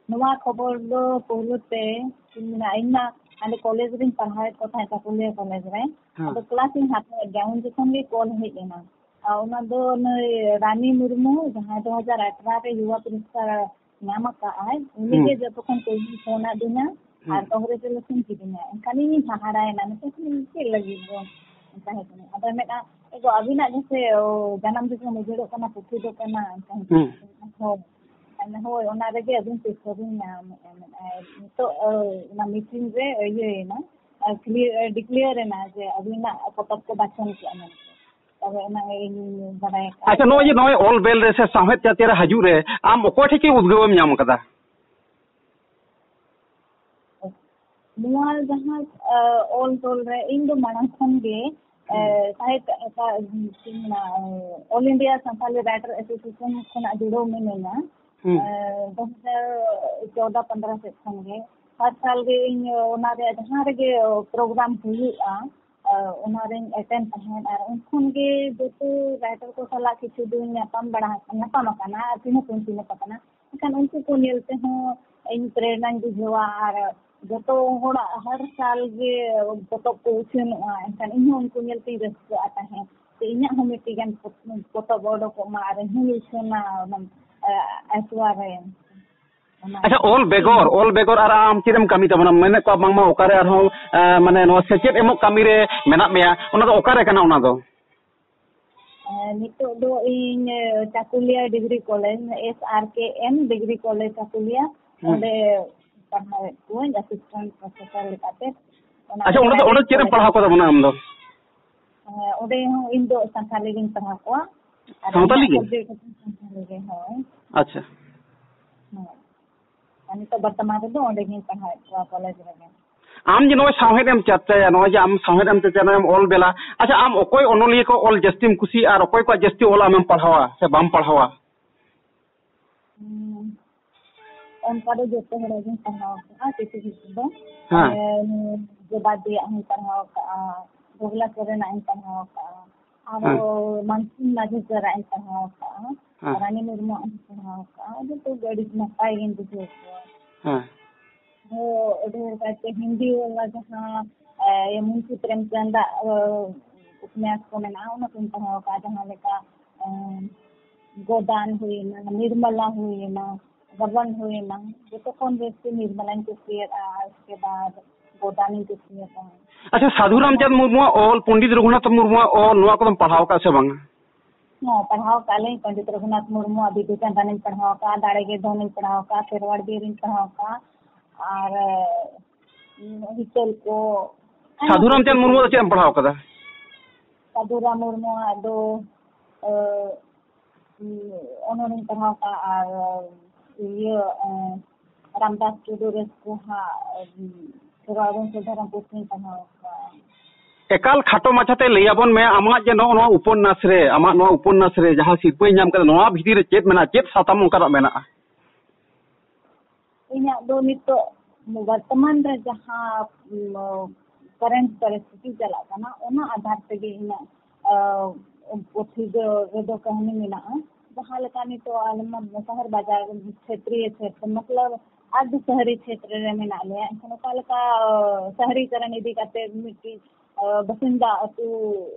ᱱᱚᱣᱟ ᱠᱷᱚᱵᱚᱨ ᱫᱚ ᱯᱩᱭᱞᱩ ᱛᱮ, ᱪᱮᱫ ᱤᱧ ᱢᱮᱱᱟ, ᱤᱧ ᱢᱟ ᱦᱟᱸᱰᱮ ᱠᱚᱞᱮᱡᱽ ᱨᱤᱧ ᱯᱟᱲᱦᱟᱣᱮᱫ ᱠᱚ ᱛᱟᱦᱮᱸᱫ, ᱪᱟᱹᱠᱩᱞᱤᱭᱟᱹ ᱠᱚᱞᱮᱡᱽ ᱨᱮ᱾ ᱦᱮᱸ᱾ ᱟᱫᱚ ᱠᱞᱟᱥ ᱤᱧ ᱦᱟᱛᱟᱣᱮᱫ ᱜᱮᱭᱟ, ᱩᱱ ᱡᱚᱠᱷᱚᱱ ᱜᱮ ᱠᱚᱞ ᱦᱮᱡ ᱮᱱᱟ᱾ ᱟᱨ ᱚᱱᱟ ᱫᱚ ᱱᱩᱭ ᱨᱟᱱᱤ ᱢᱩᱨᱢᱩ, ᱡᱟᱦᱟᱸᱭ ᱫᱩ ᱦᱟᱡᱟᱨ ᱟᱴᱷᱨᱚ ᱨᱮ ᱭᱩᱵᱟ ᱯᱩᱨᱚᱥᱠᱟᱨ ᱧᱟᱢ ᱟᱠᱟᱫ ᱟᱭ, ᱩᱱᱤ ᱦᱩᱸ᱾ ᱜᱮ ᱡᱚᱛᱚ ᱠᱷᱚᱱ ᱯᱳᱭᱞᱳ ᱯᱷᱳᱱ ᱟᱹᱫᱤᱧᱟ ᱟᱨ ᱦᱩᱸ᱾ ᱠᱚᱝᱜᱨᱮᱪᱩᱞᱮᱥᱚᱱ ᱠᱤᱫᱤᱧᱟ᱾ ᱮᱱᱠᱷᱟᱱ ᱤᱧᱤᱧ ᱦᱟᱦᱟᱲᱟᱭᱮᱱᱟ, ᱢᱮᱛᱟᱭ ᱠᱟᱹᱱᱟᱹᱧ, "ᱪᱮᱫ ᱞᱟᱹᱜᱤᱫ ᱫᱚ?" ᱢᱮᱛᱟᱭ ᱠᱟᱹᱱᱟᱹᱧ᱾ ᱟᱫᱚᱭ ᱢᱮᱱᱟ, "ᱮ ᱜᱚ, ᱟᱹᱵᱤᱱᱟᱜ ᱜᱮᱥᱮ, ᱚ, ᱡᱟᱱᱟᱢ ᱫᱤᱥᱚᱢ ᱩᱡᱟᱹᱲᱚᱜ ᱠᱟᱱᱟ, ᱯᱩᱛᱷᱤ ᱫᱚ ᱠᱟᱱᱟ?" ᱚᱱᱠᱟ ᱦᱩᱸ᱾ ᱦᱳᱭ᱾ ᱟᱫᱚ ᱦᱳᱭ, ᱚᱱᱟ ᱨᱮᱜᱮ ᱟᱹᱵᱤᱱ ᱥᱤᱨᱯᱟᱹ ᱵᱤᱱ ᱧᱟᱢᱮᱫᱼᱟ, ᱢᱮᱱᱟᱭ᱾ ᱱᱤᱛᱚᱜ, ᱚ, ᱚᱱᱟ ᱢᱤᱴᱤᱝ ᱨᱮ ᱤᱭᱟᱹᱭᱮᱱᱟ, ᱟᱨ clear, declare ᱮᱱᱟ ᱡᱮ ᱟᱹᱵᱤᱱᱟᱜ ᱯᱚᱛᱚᱵ ᱠᱚ ᱵᱟᱪᱷᱚᱱ ᱠᱮᱜᱼᱟ ᱢᱮᱱᱛᱮ᱾ ᱛᱚᱵᱮ ᱚᱱᱟ ᱤᱧ ᱵᱟᱰᱟᱭ ᱟᱠᱟᱫᱼᱟ᱾ ᱟᱪᱪᱷᱟ, ᱱᱚᱜᱼᱚᱭ ᱡᱮ ᱱᱚᱜᱼᱚᱭ ᱚᱞ ᱵᱮᱞ ᱨᱮ ᱥᱮ ᱥᱟᱶᱦᱮᱫ ᱪᱟᱨᱪᱟ ᱨᱮ ᱦᱤᱡᱩᱜ ᱨᱮ ᱟᱢ ᱚᱠᱚᱭ ᱴᱷᱮᱱ ᱠᱷᱚᱱ ᱩᱫᱽᱜᱟᱹᱣ ᱮᱢ ᱧᱟᱢ ᱠᱟᱫᱟ? ᱱᱚᱣᱟ ᱡᱟᱦᱟᱸ, ᱟ, ᱚᱞ ᱛᱚᱞ ᱨᱮ ᱤᱧ ᱫᱚ ᱢᱟᱲᱟᱝ ᱠᱷᱚᱱ ᱜᱮ, ᱮ, ᱦᱩᱸ᱾ ᱥᱟᱶᱦᱮᱫ ᱟᱠᱟ-, ᱪᱮᱫ ᱤᱧ ᱢᱮᱱᱟ, ᱮ, All India Santali Writer Association ᱠᱷᱚᱱᱟᱜ ᱡᱩᱲᱟᱹᱣ ᱢᱤᱱᱟᱹᱧᱟ᱾ ᱦᱩᱸ᱾ ᱮ, ᱫᱩ ᱦᱟᱡᱟᱨ ᱪᱳᱫᱟ ᱯᱚᱱᱫᱽᱨᱚ ᱥᱮᱫ ᱠᱷᱚᱱ ᱜᱮ᱾ ᱦᱟᱨ ᱥᱟᱞ ᱜᱮ ᱤᱧ ᱚᱱᱟ ᱨᱮ ᱡᱟᱦᱟᱸ ᱨᱮᱜᱮ program ᱦᱩᱭᱩᱜᱼᱟ, ᱟ, ᱚᱱᱟ ᱨᱮᱧ attend ᱛᱟᱦᱮᱸᱫ᱾ ᱟᱨ ᱩᱱ ᱠᱷᱚᱱ ᱜᱮ ᱡᱚᱛᱚ writer ᱠᱚ ᱥᱟᱞᱟᱜ ᱠᱤᱪᱷᱩ ᱫᱩᱧ ᱧᱟᱯᱟᱢ ᱵᱟᱲᱟ, ᱧᱟᱯᱟᱢ ᱟᱠᱟᱱᱟ ᱟᱨ ᱪᱤᱱᱦᱟᱹᱯ ᱦᱚᱸᱧ ᱪᱤᱱᱦᱟᱹᱯ ᱟᱠᱟᱱᱟ᱾ ᱮᱱᱠᱷᱟᱱ ᱩᱱᱠᱩ ᱠᱚ ᱧᱮᱞ ᱛᱮᱦᱚᱸ ᱤᱧ ᱯᱨᱮᱨᱱᱟᱧ ᱵᱩᱡᱷᱟᱹᱣᱟ᱾ ᱟᱨ ᱡᱚᱛᱚ ᱦᱚᱲᱟᱜ ᱦᱟᱨ ᱥᱟᱞ ᱜᱮ ᱯᱚᱛᱚᱵ ᱠᱚ ᱩᱪᱷᱟᱹᱱᱚᱜᱼᱟ, ᱮᱱᱠᱷᱟᱱ ᱤᱧ ᱦᱚᱸ ᱩᱱᱠᱩ ᱧᱮᱞ ᱛᱤᱧ ᱨᱟᱹᱥᱠᱟᱹᱜᱼᱟ ᱛᱟᱦᱮᱸᱫ᱾ ᱥᱮ ᱤᱧᱟᱹᱜ ᱦᱚᱸ ᱢᱤᱫᱴᱤᱡ ᱜᱟᱱ ᱯᱚᱛ-, ᱯᱚᱛᱚᱵ ᱚᱰᱚᱠᱚᱜ ᱢᱟ ᱟᱨ ᱤᱧ ᱦᱚᱸᱧ ᱩᱪᱷᱟᱹᱱᱟ ᱚᱱᱟ, ᱮ, ᱟᱭᱥᱣᱟ ᱨᱮ᱾ ᱚᱱᱟ ᱟᱪᱪᱷᱟ, ᱚᱞ ᱵᱮᱜᱚᱨ, ᱚᱞ ᱵᱮᱜᱚᱨ ᱟᱨ ᱟᱢ ᱪᱮᱫ ᱮᱢ ᱠᱟᱹᱢᱤ ᱛᱟᱵᱚᱱᱟ? ᱢᱮᱱᱮᱫ ᱠᱚᱣᱟ ᱵᱟᱝᱢᱟ ᱚᱠᱟᱨᱮ ᱟᱨᱦᱚᱸ, ᱮ, ᱢᱟᱱᱮ ᱱᱚᱣᱟ ᱥᱮᱪᱮᱫ ᱮᱢᱚᱜ ᱠᱟᱹᱢᱤ ᱨᱮ ᱢᱮᱱᱟᱜ ᱢᱮᱭᱟ, ᱚᱱᱟ ᱫᱚ ᱚᱠᱟᱨᱮ ᱠᱟᱱᱟ ᱚᱱᱟ ᱫᱚ? ᱮ, ᱱᱤᱛᱚᱜ ᱫᱚ ᱤᱧ, ᱮ, Chakulia degree college, S R K M degree college Chakulia, ᱦᱩᱸ᱾ ᱚᱸᱰᱮ ᱯᱟᱲᱦᱟᱣᱮᱫ ᱠᱚᱣᱟᱹᱧ assistant professor ᱞᱮᱠᱟᱛᱮ᱾ ᱚᱱᱟ ᱟᱪᱪᱷᱟ, ᱚᱸᱰᱮ ᱫᱚ, ᱚᱸᱰᱮ private ᱪᱮᱫ ᱮᱢ ᱠᱚᱞᱮᱡᱽ᱾ ᱯᱟᱲᱦᱟᱣ ᱠᱚ ᱛᱟᱵᱚᱱᱟ ᱟᱢ ᱫᱚ? ᱮ, ᱚᱸᱰᱮ ᱦᱚᱸ ᱤᱧ ᱫᱚ ᱥᱟᱱᱛᱟᱞᱤ ᱜᱤᱧ ᱯᱟᱲᱦᱟᱣ ᱠᱚᱣᱟ᱾ ᱟᱨ ᱥᱟᱱᱛᱟᱞᱤ ᱤᱧᱟᱹᱜ ᱜᱮ? Subject ᱦᱚᱸ ᱥᱟᱱᱛᱟᱞᱤ ᱜᱮ, ᱦᱳᱭ᱾ ᱟᱪᱪᱷᱟ᱾ ᱦᱳᱭ᱾ ᱟᱨ ᱱᱤᱛᱚᱜ ᱵᱚᱨᱛᱚᱢᱟᱱ ᱨᱮᱫᱚ ᱚᱸᱰᱮ ᱜᱤᱧ ᱯᱟᱲᱦᱟᱣᱮᱫ ᱠᱚᱣᱟ ᱠᱚᱞᱮᱡᱽ ᱨᱮᱜᱮ᱾ ᱟᱢ ᱡᱮ ᱱᱚᱜᱼᱚᱭ ᱥᱟᱶᱦᱮᱫ ᱮᱢ ᱪᱟᱨᱪᱟᱭᱟ, ᱱᱚᱜᱼᱚᱭ ᱡᱮ ᱟᱢ ᱥᱟᱶᱦᱮᱫ ᱮᱢ ᱪᱟᱨᱪᱟᱭᱟ, ᱱᱚᱜᱼᱚᱭ ᱮᱢ ᱚᱞ ᱵᱮᱞᱟ, ᱟᱪᱪᱷᱟ, ᱟᱢ ᱚᱠᱚᱭ ᱚᱱᱚᱞᱤᱭᱟᱹ ᱠᱚ ᱚᱞ ᱡᱟᱹᱥᱛᱤᱢ ᱠᱩᱥᱤᱭᱟᱜᱼᱟ ᱟᱨ ᱚᱠᱚᱭ ᱠᱚᱣᱟᱜ ᱡᱟᱹᱥᱛᱤ ᱚᱞ ᱟᱢᱮᱢ ᱯᱟᱲᱦᱟᱣᱟ ᱥᱮ ᱵᱟᱢ ᱯᱟᱲᱦᱟᱣᱟ? ᱦᱩᱸ, ᱚᱱᱠᱟ ᱫᱚ ᱡᱚᱛᱚ ᱦᱚᱲᱟᱜ ᱜᱤᱧ ᱯᱟᱲᱦᱟᱣ ᱠᱟᱜᱼᱟ, ᱠᱤᱪᱷᱩ ᱠᱤᱪᱷᱩ ᱫᱚ᱾ ᱦᱮᱸ᱾ ᱮ, ᱡᱚᱵᱟᱫᱤᱭᱟᱜ ᱦᱚᱸᱧ ᱯᱟᱲᱦᱟᱣ ᱠᱟᱜᱼᱟ, ᱵᱟᱵᱞᱟ ᱥᱚᱨᱮᱱᱟᱜ ᱤᱧ ᱯᱟᱲᱦᱟᱣ ᱠᱟᱜᱼᱟ, ᱟᱨᱚ ᱦᱮᱸ᱾ ᱢᱟᱱᱥᱤᱝ ᱢᱟᱹᱡᱷᱤ ᱥᱟᱨᱟᱜ ᱤᱧ ᱯᱟᱲᱦᱟᱣ ᱠᱟᱜᱼᱟ, ᱦᱮᱸ᱾ ᱨᱟᱱᱤ ᱢᱩᱨᱢᱩᱣᱟᱜ ᱦᱚᱸᱧ ᱯᱟᱲᱦᱟᱣ ᱠᱟᱜᱼᱟ, ᱡᱚᱛᱚ ᱜᱮ ᱟᱹᱰᱤ ᱱᱟᱯᱟᱭ ᱜᱤᱧ ᱵᱩᱡᱷᱟᱹᱣ ᱠᱚᱣᱟ᱾ ᱦᱮᱸ᱾ ᱟᱨᱚ ᱰᱷᱮᱨ ᱠᱟᱭᱛᱮ ᱦᱤᱱᱫᱤ ᱵᱟᱞᱟ ᱡᱟᱦᱟᱸ, ᱮ, ᱢᱩᱱᱥᱤ ᱯᱨᱮᱢᱪᱟᱸᱫᱟᱜ, ᱮ, ᱩᱯᱚᱱᱱᱟᱥ ᱠᱚ ᱢᱮᱱᱟᱜᱼᱟ, ᱚᱱᱟ ᱠᱚᱧ ᱯᱟᱲᱦᱟᱣ ᱟᱠᱟᱫᱼᱟ, ᱡᱟᱦᱟᱸ ᱞᱮᱠᱟ ᱮᱸ, ᱜᱚᱫᱟᱱ ᱦᱩᱭᱮᱱᱟ, ᱱᱤᱨᱢᱟᱞᱟ ᱦᱩᱭᱮᱱᱟ, ᱜᱟᱵᱟᱱ ᱦᱩᱭᱮᱱᱟ᱾ ᱡᱚᱛᱚ ᱠᱷᱚᱱ ᱡᱟᱹᱥᱛᱤ ᱱᱤᱨᱢᱟᱞᱟᱧ ᱠᱩᱥᱤᱭᱟᱫᱼᱟ, ᱟᱨ ᱩᱥᱠᱮ ᱵᱟᱫ ᱜᱚᱫᱟᱱᱤᱧ ᱠᱩᱥᱤᱭᱟᱫᱼᱟ᱾ ᱟᱪᱪᱷᱟ, ᱥᱟᱫᱷᱩ ᱨᱟᱢᱪᱟᱸᱫᱽ ᱢᱩᱨᱢᱩᱣᱟᱜ ᱚᱞ, ᱯᱚᱱᱰᱤᱛ ᱨᱚᱜᱷᱩᱱᱟᱛᱷ ᱢᱩᱨᱢᱩᱣᱟᱜ ᱚᱞ, ᱱᱚᱣᱟ ᱠᱚᱫᱚᱢ ᱯᱟᱲᱦᱟᱣ ᱟᱠᱟᱫᱼᱟ ᱥᱮ ᱵᱟᱝᱟ? ᱦᱚᱸ, ᱯᱟᱲᱦᱟᱣ ᱟᱠᱟᱫ ᱞᱤᱧ᱾ ᱯᱚᱱᱰᱤᱛ ᱨᱚᱜᱷᱩᱱᱟᱛᱷ ᱢᱩᱨᱢᱩᱣᱟᱜ ᱵᱤᱫᱩ ᱪᱟᱸᱫᱟᱱᱤᱧ ᱯᱟᱲᱦᱟᱣ ᱟᱠᱟᱫᱼᱟ, ᱫᱟᱲᱮ ᱜᱮ ᱫᱷᱚᱱᱤᱧ ᱯᱟᱲᱦᱟᱣ ᱟᱠᱟᱫᱼᱟ, ᱠᱷᱮᱨᱣᱟᱲ ᱵᱤᱨᱤᱧ ᱯᱟᱲᱦᱟᱣ ᱟᱠᱟᱫᱼᱟ, ᱟᱨ ᱩᱸ, ᱦᱤᱛᱟᱹᱞ ᱠᱚ᱾ ᱥᱟᱫᱷᱩ ᱨᱟᱢᱪᱟᱸᱫᱽ ᱢᱩᱨᱢᱩ ᱫᱚ ᱪᱮᱫ ᱮᱢ ᱯᱟᱲᱦᱟᱣ ᱟᱠᱟᱫᱟ? ᱥᱟᱫᱷᱩ ᱨᱟᱢ ᱢᱩᱨᱢᱩᱣᱟᱜ ᱫᱚ, ᱮ, ᱩᱸ, ᱚᱱᱚᱞᱤᱧ ᱯᱟᱲᱦᱟᱣ ᱟᱠᱟᱫᱼᱟ, ᱟᱨ ᱤᱭᱟᱹ, ᱮ, ᱨᱟᱢᱫᱟᱥ ᱴᱩᱰᱩ ᱨᱟᱹᱥᱠᱟᱹ ᱦᱟᱜ, ᱩᱸ, ᱥᱮᱵᱟ ᱮᱵᱚᱝ ᱥᱨᱚᱫᱷᱟ ᱨᱮᱱᱟᱜ ᱯᱩᱛᱷᱤᱧ ᱯᱟᱲᱦᱟᱣ ᱟᱠᱟᱫᱼᱟ᱾ ᱮᱠᱟᱞ ᱠᱷᱟᱴᱚ ᱢᱟᱪᱷᱟᱛᱮ ᱞᱟᱹᱭ ᱟᱵᱚᱱ ᱢᱮ, ᱟᱢᱟᱜ ᱡᱮ ᱱᱚᱜᱼᱚ ᱱᱚᱣᱟ ᱩᱯᱚᱱᱱᱟᱥ ᱨᱮ, ᱟᱢᱟᱜ ᱱᱚᱣᱟ ᱩᱯᱚᱱᱱᱟᱥ ᱨᱮ ᱡᱟᱦᱟᱸ ᱥᱤᱨᱯᱟᱹᱭ ᱧᱟᱢ ᱠᱟᱫᱟ, ᱱᱚᱣᱟ ᱵᱷᱤᱛᱤᱨ ᱨᱮ ᱪᱮᱫ ᱢᱮᱱᱟᱜᱼᱟ, ᱪᱮᱫ ᱥᱟᱛᱟᱢ ᱚᱱᱠᱟᱱᱟᱜ ᱢᱮᱱᱟᱜᱼᱟ? ᱤᱧᱟᱹᱜ ᱫᱚ ᱱᱤᱛᱚᱜ ᱵᱚᱨᱛᱚᱢᱟᱱ ᱨᱮ ᱡᱟᱦᱟᱸ, ᱩᱢ, ᱠᱟᱨᱮᱱᱴ ᱯᱚᱨᱤᱥᱛᱷᱤᱛᱤ ᱪᱟᱞᱟᱜ ᱠᱟᱱᱟ, ᱚᱱᱟ ᱟᱫᱷᱟᱨ ᱛᱮᱜᱮ ᱤᱧᱟᱹᱜ, ᱟ, ᱯᱩᱛᱷᱤ ᱫᱚ, ᱨᱮᱫᱚ ᱠᱟᱹᱦᱱᱤ ᱢᱮᱱᱟᱜᱼᱟ᱾ ᱡᱟᱦᱟᱸ ᱞᱮᱠᱟ ᱱᱤᱛᱚᱜ ᱟᱞᱮ ᱢᱟ ᱥᱚᱦᱚᱨ ᱵᱟᱡᱟᱨ ᱠᱷᱮᱛᱨᱤᱭᱟᱹ ᱠᱷᱮᱛᱨᱮ, ᱢᱚᱛᱞᱚᱵ ᱟᱨᱫᱷ ᱥᱚᱦᱚᱨᱤ ᱠᱷᱮᱛᱨᱮ ᱨᱮ ᱢᱮᱱᱟᱜ ᱞᱮᱭᱟ, ᱮᱱᱠᱷᱟᱱ ᱚᱠᱟ ᱞᱮᱠᱟ, ᱟ, ᱥᱚᱦᱚᱨᱤᱠᱚᱨᱚᱱ ᱤᱫᱤ ᱠᱟᱛᱮ ᱢᱤᱫᱴᱤᱡ, ᱟ, ᱵᱟᱥᱤᱱᱫᱟ ᱟᱹᱛᱩ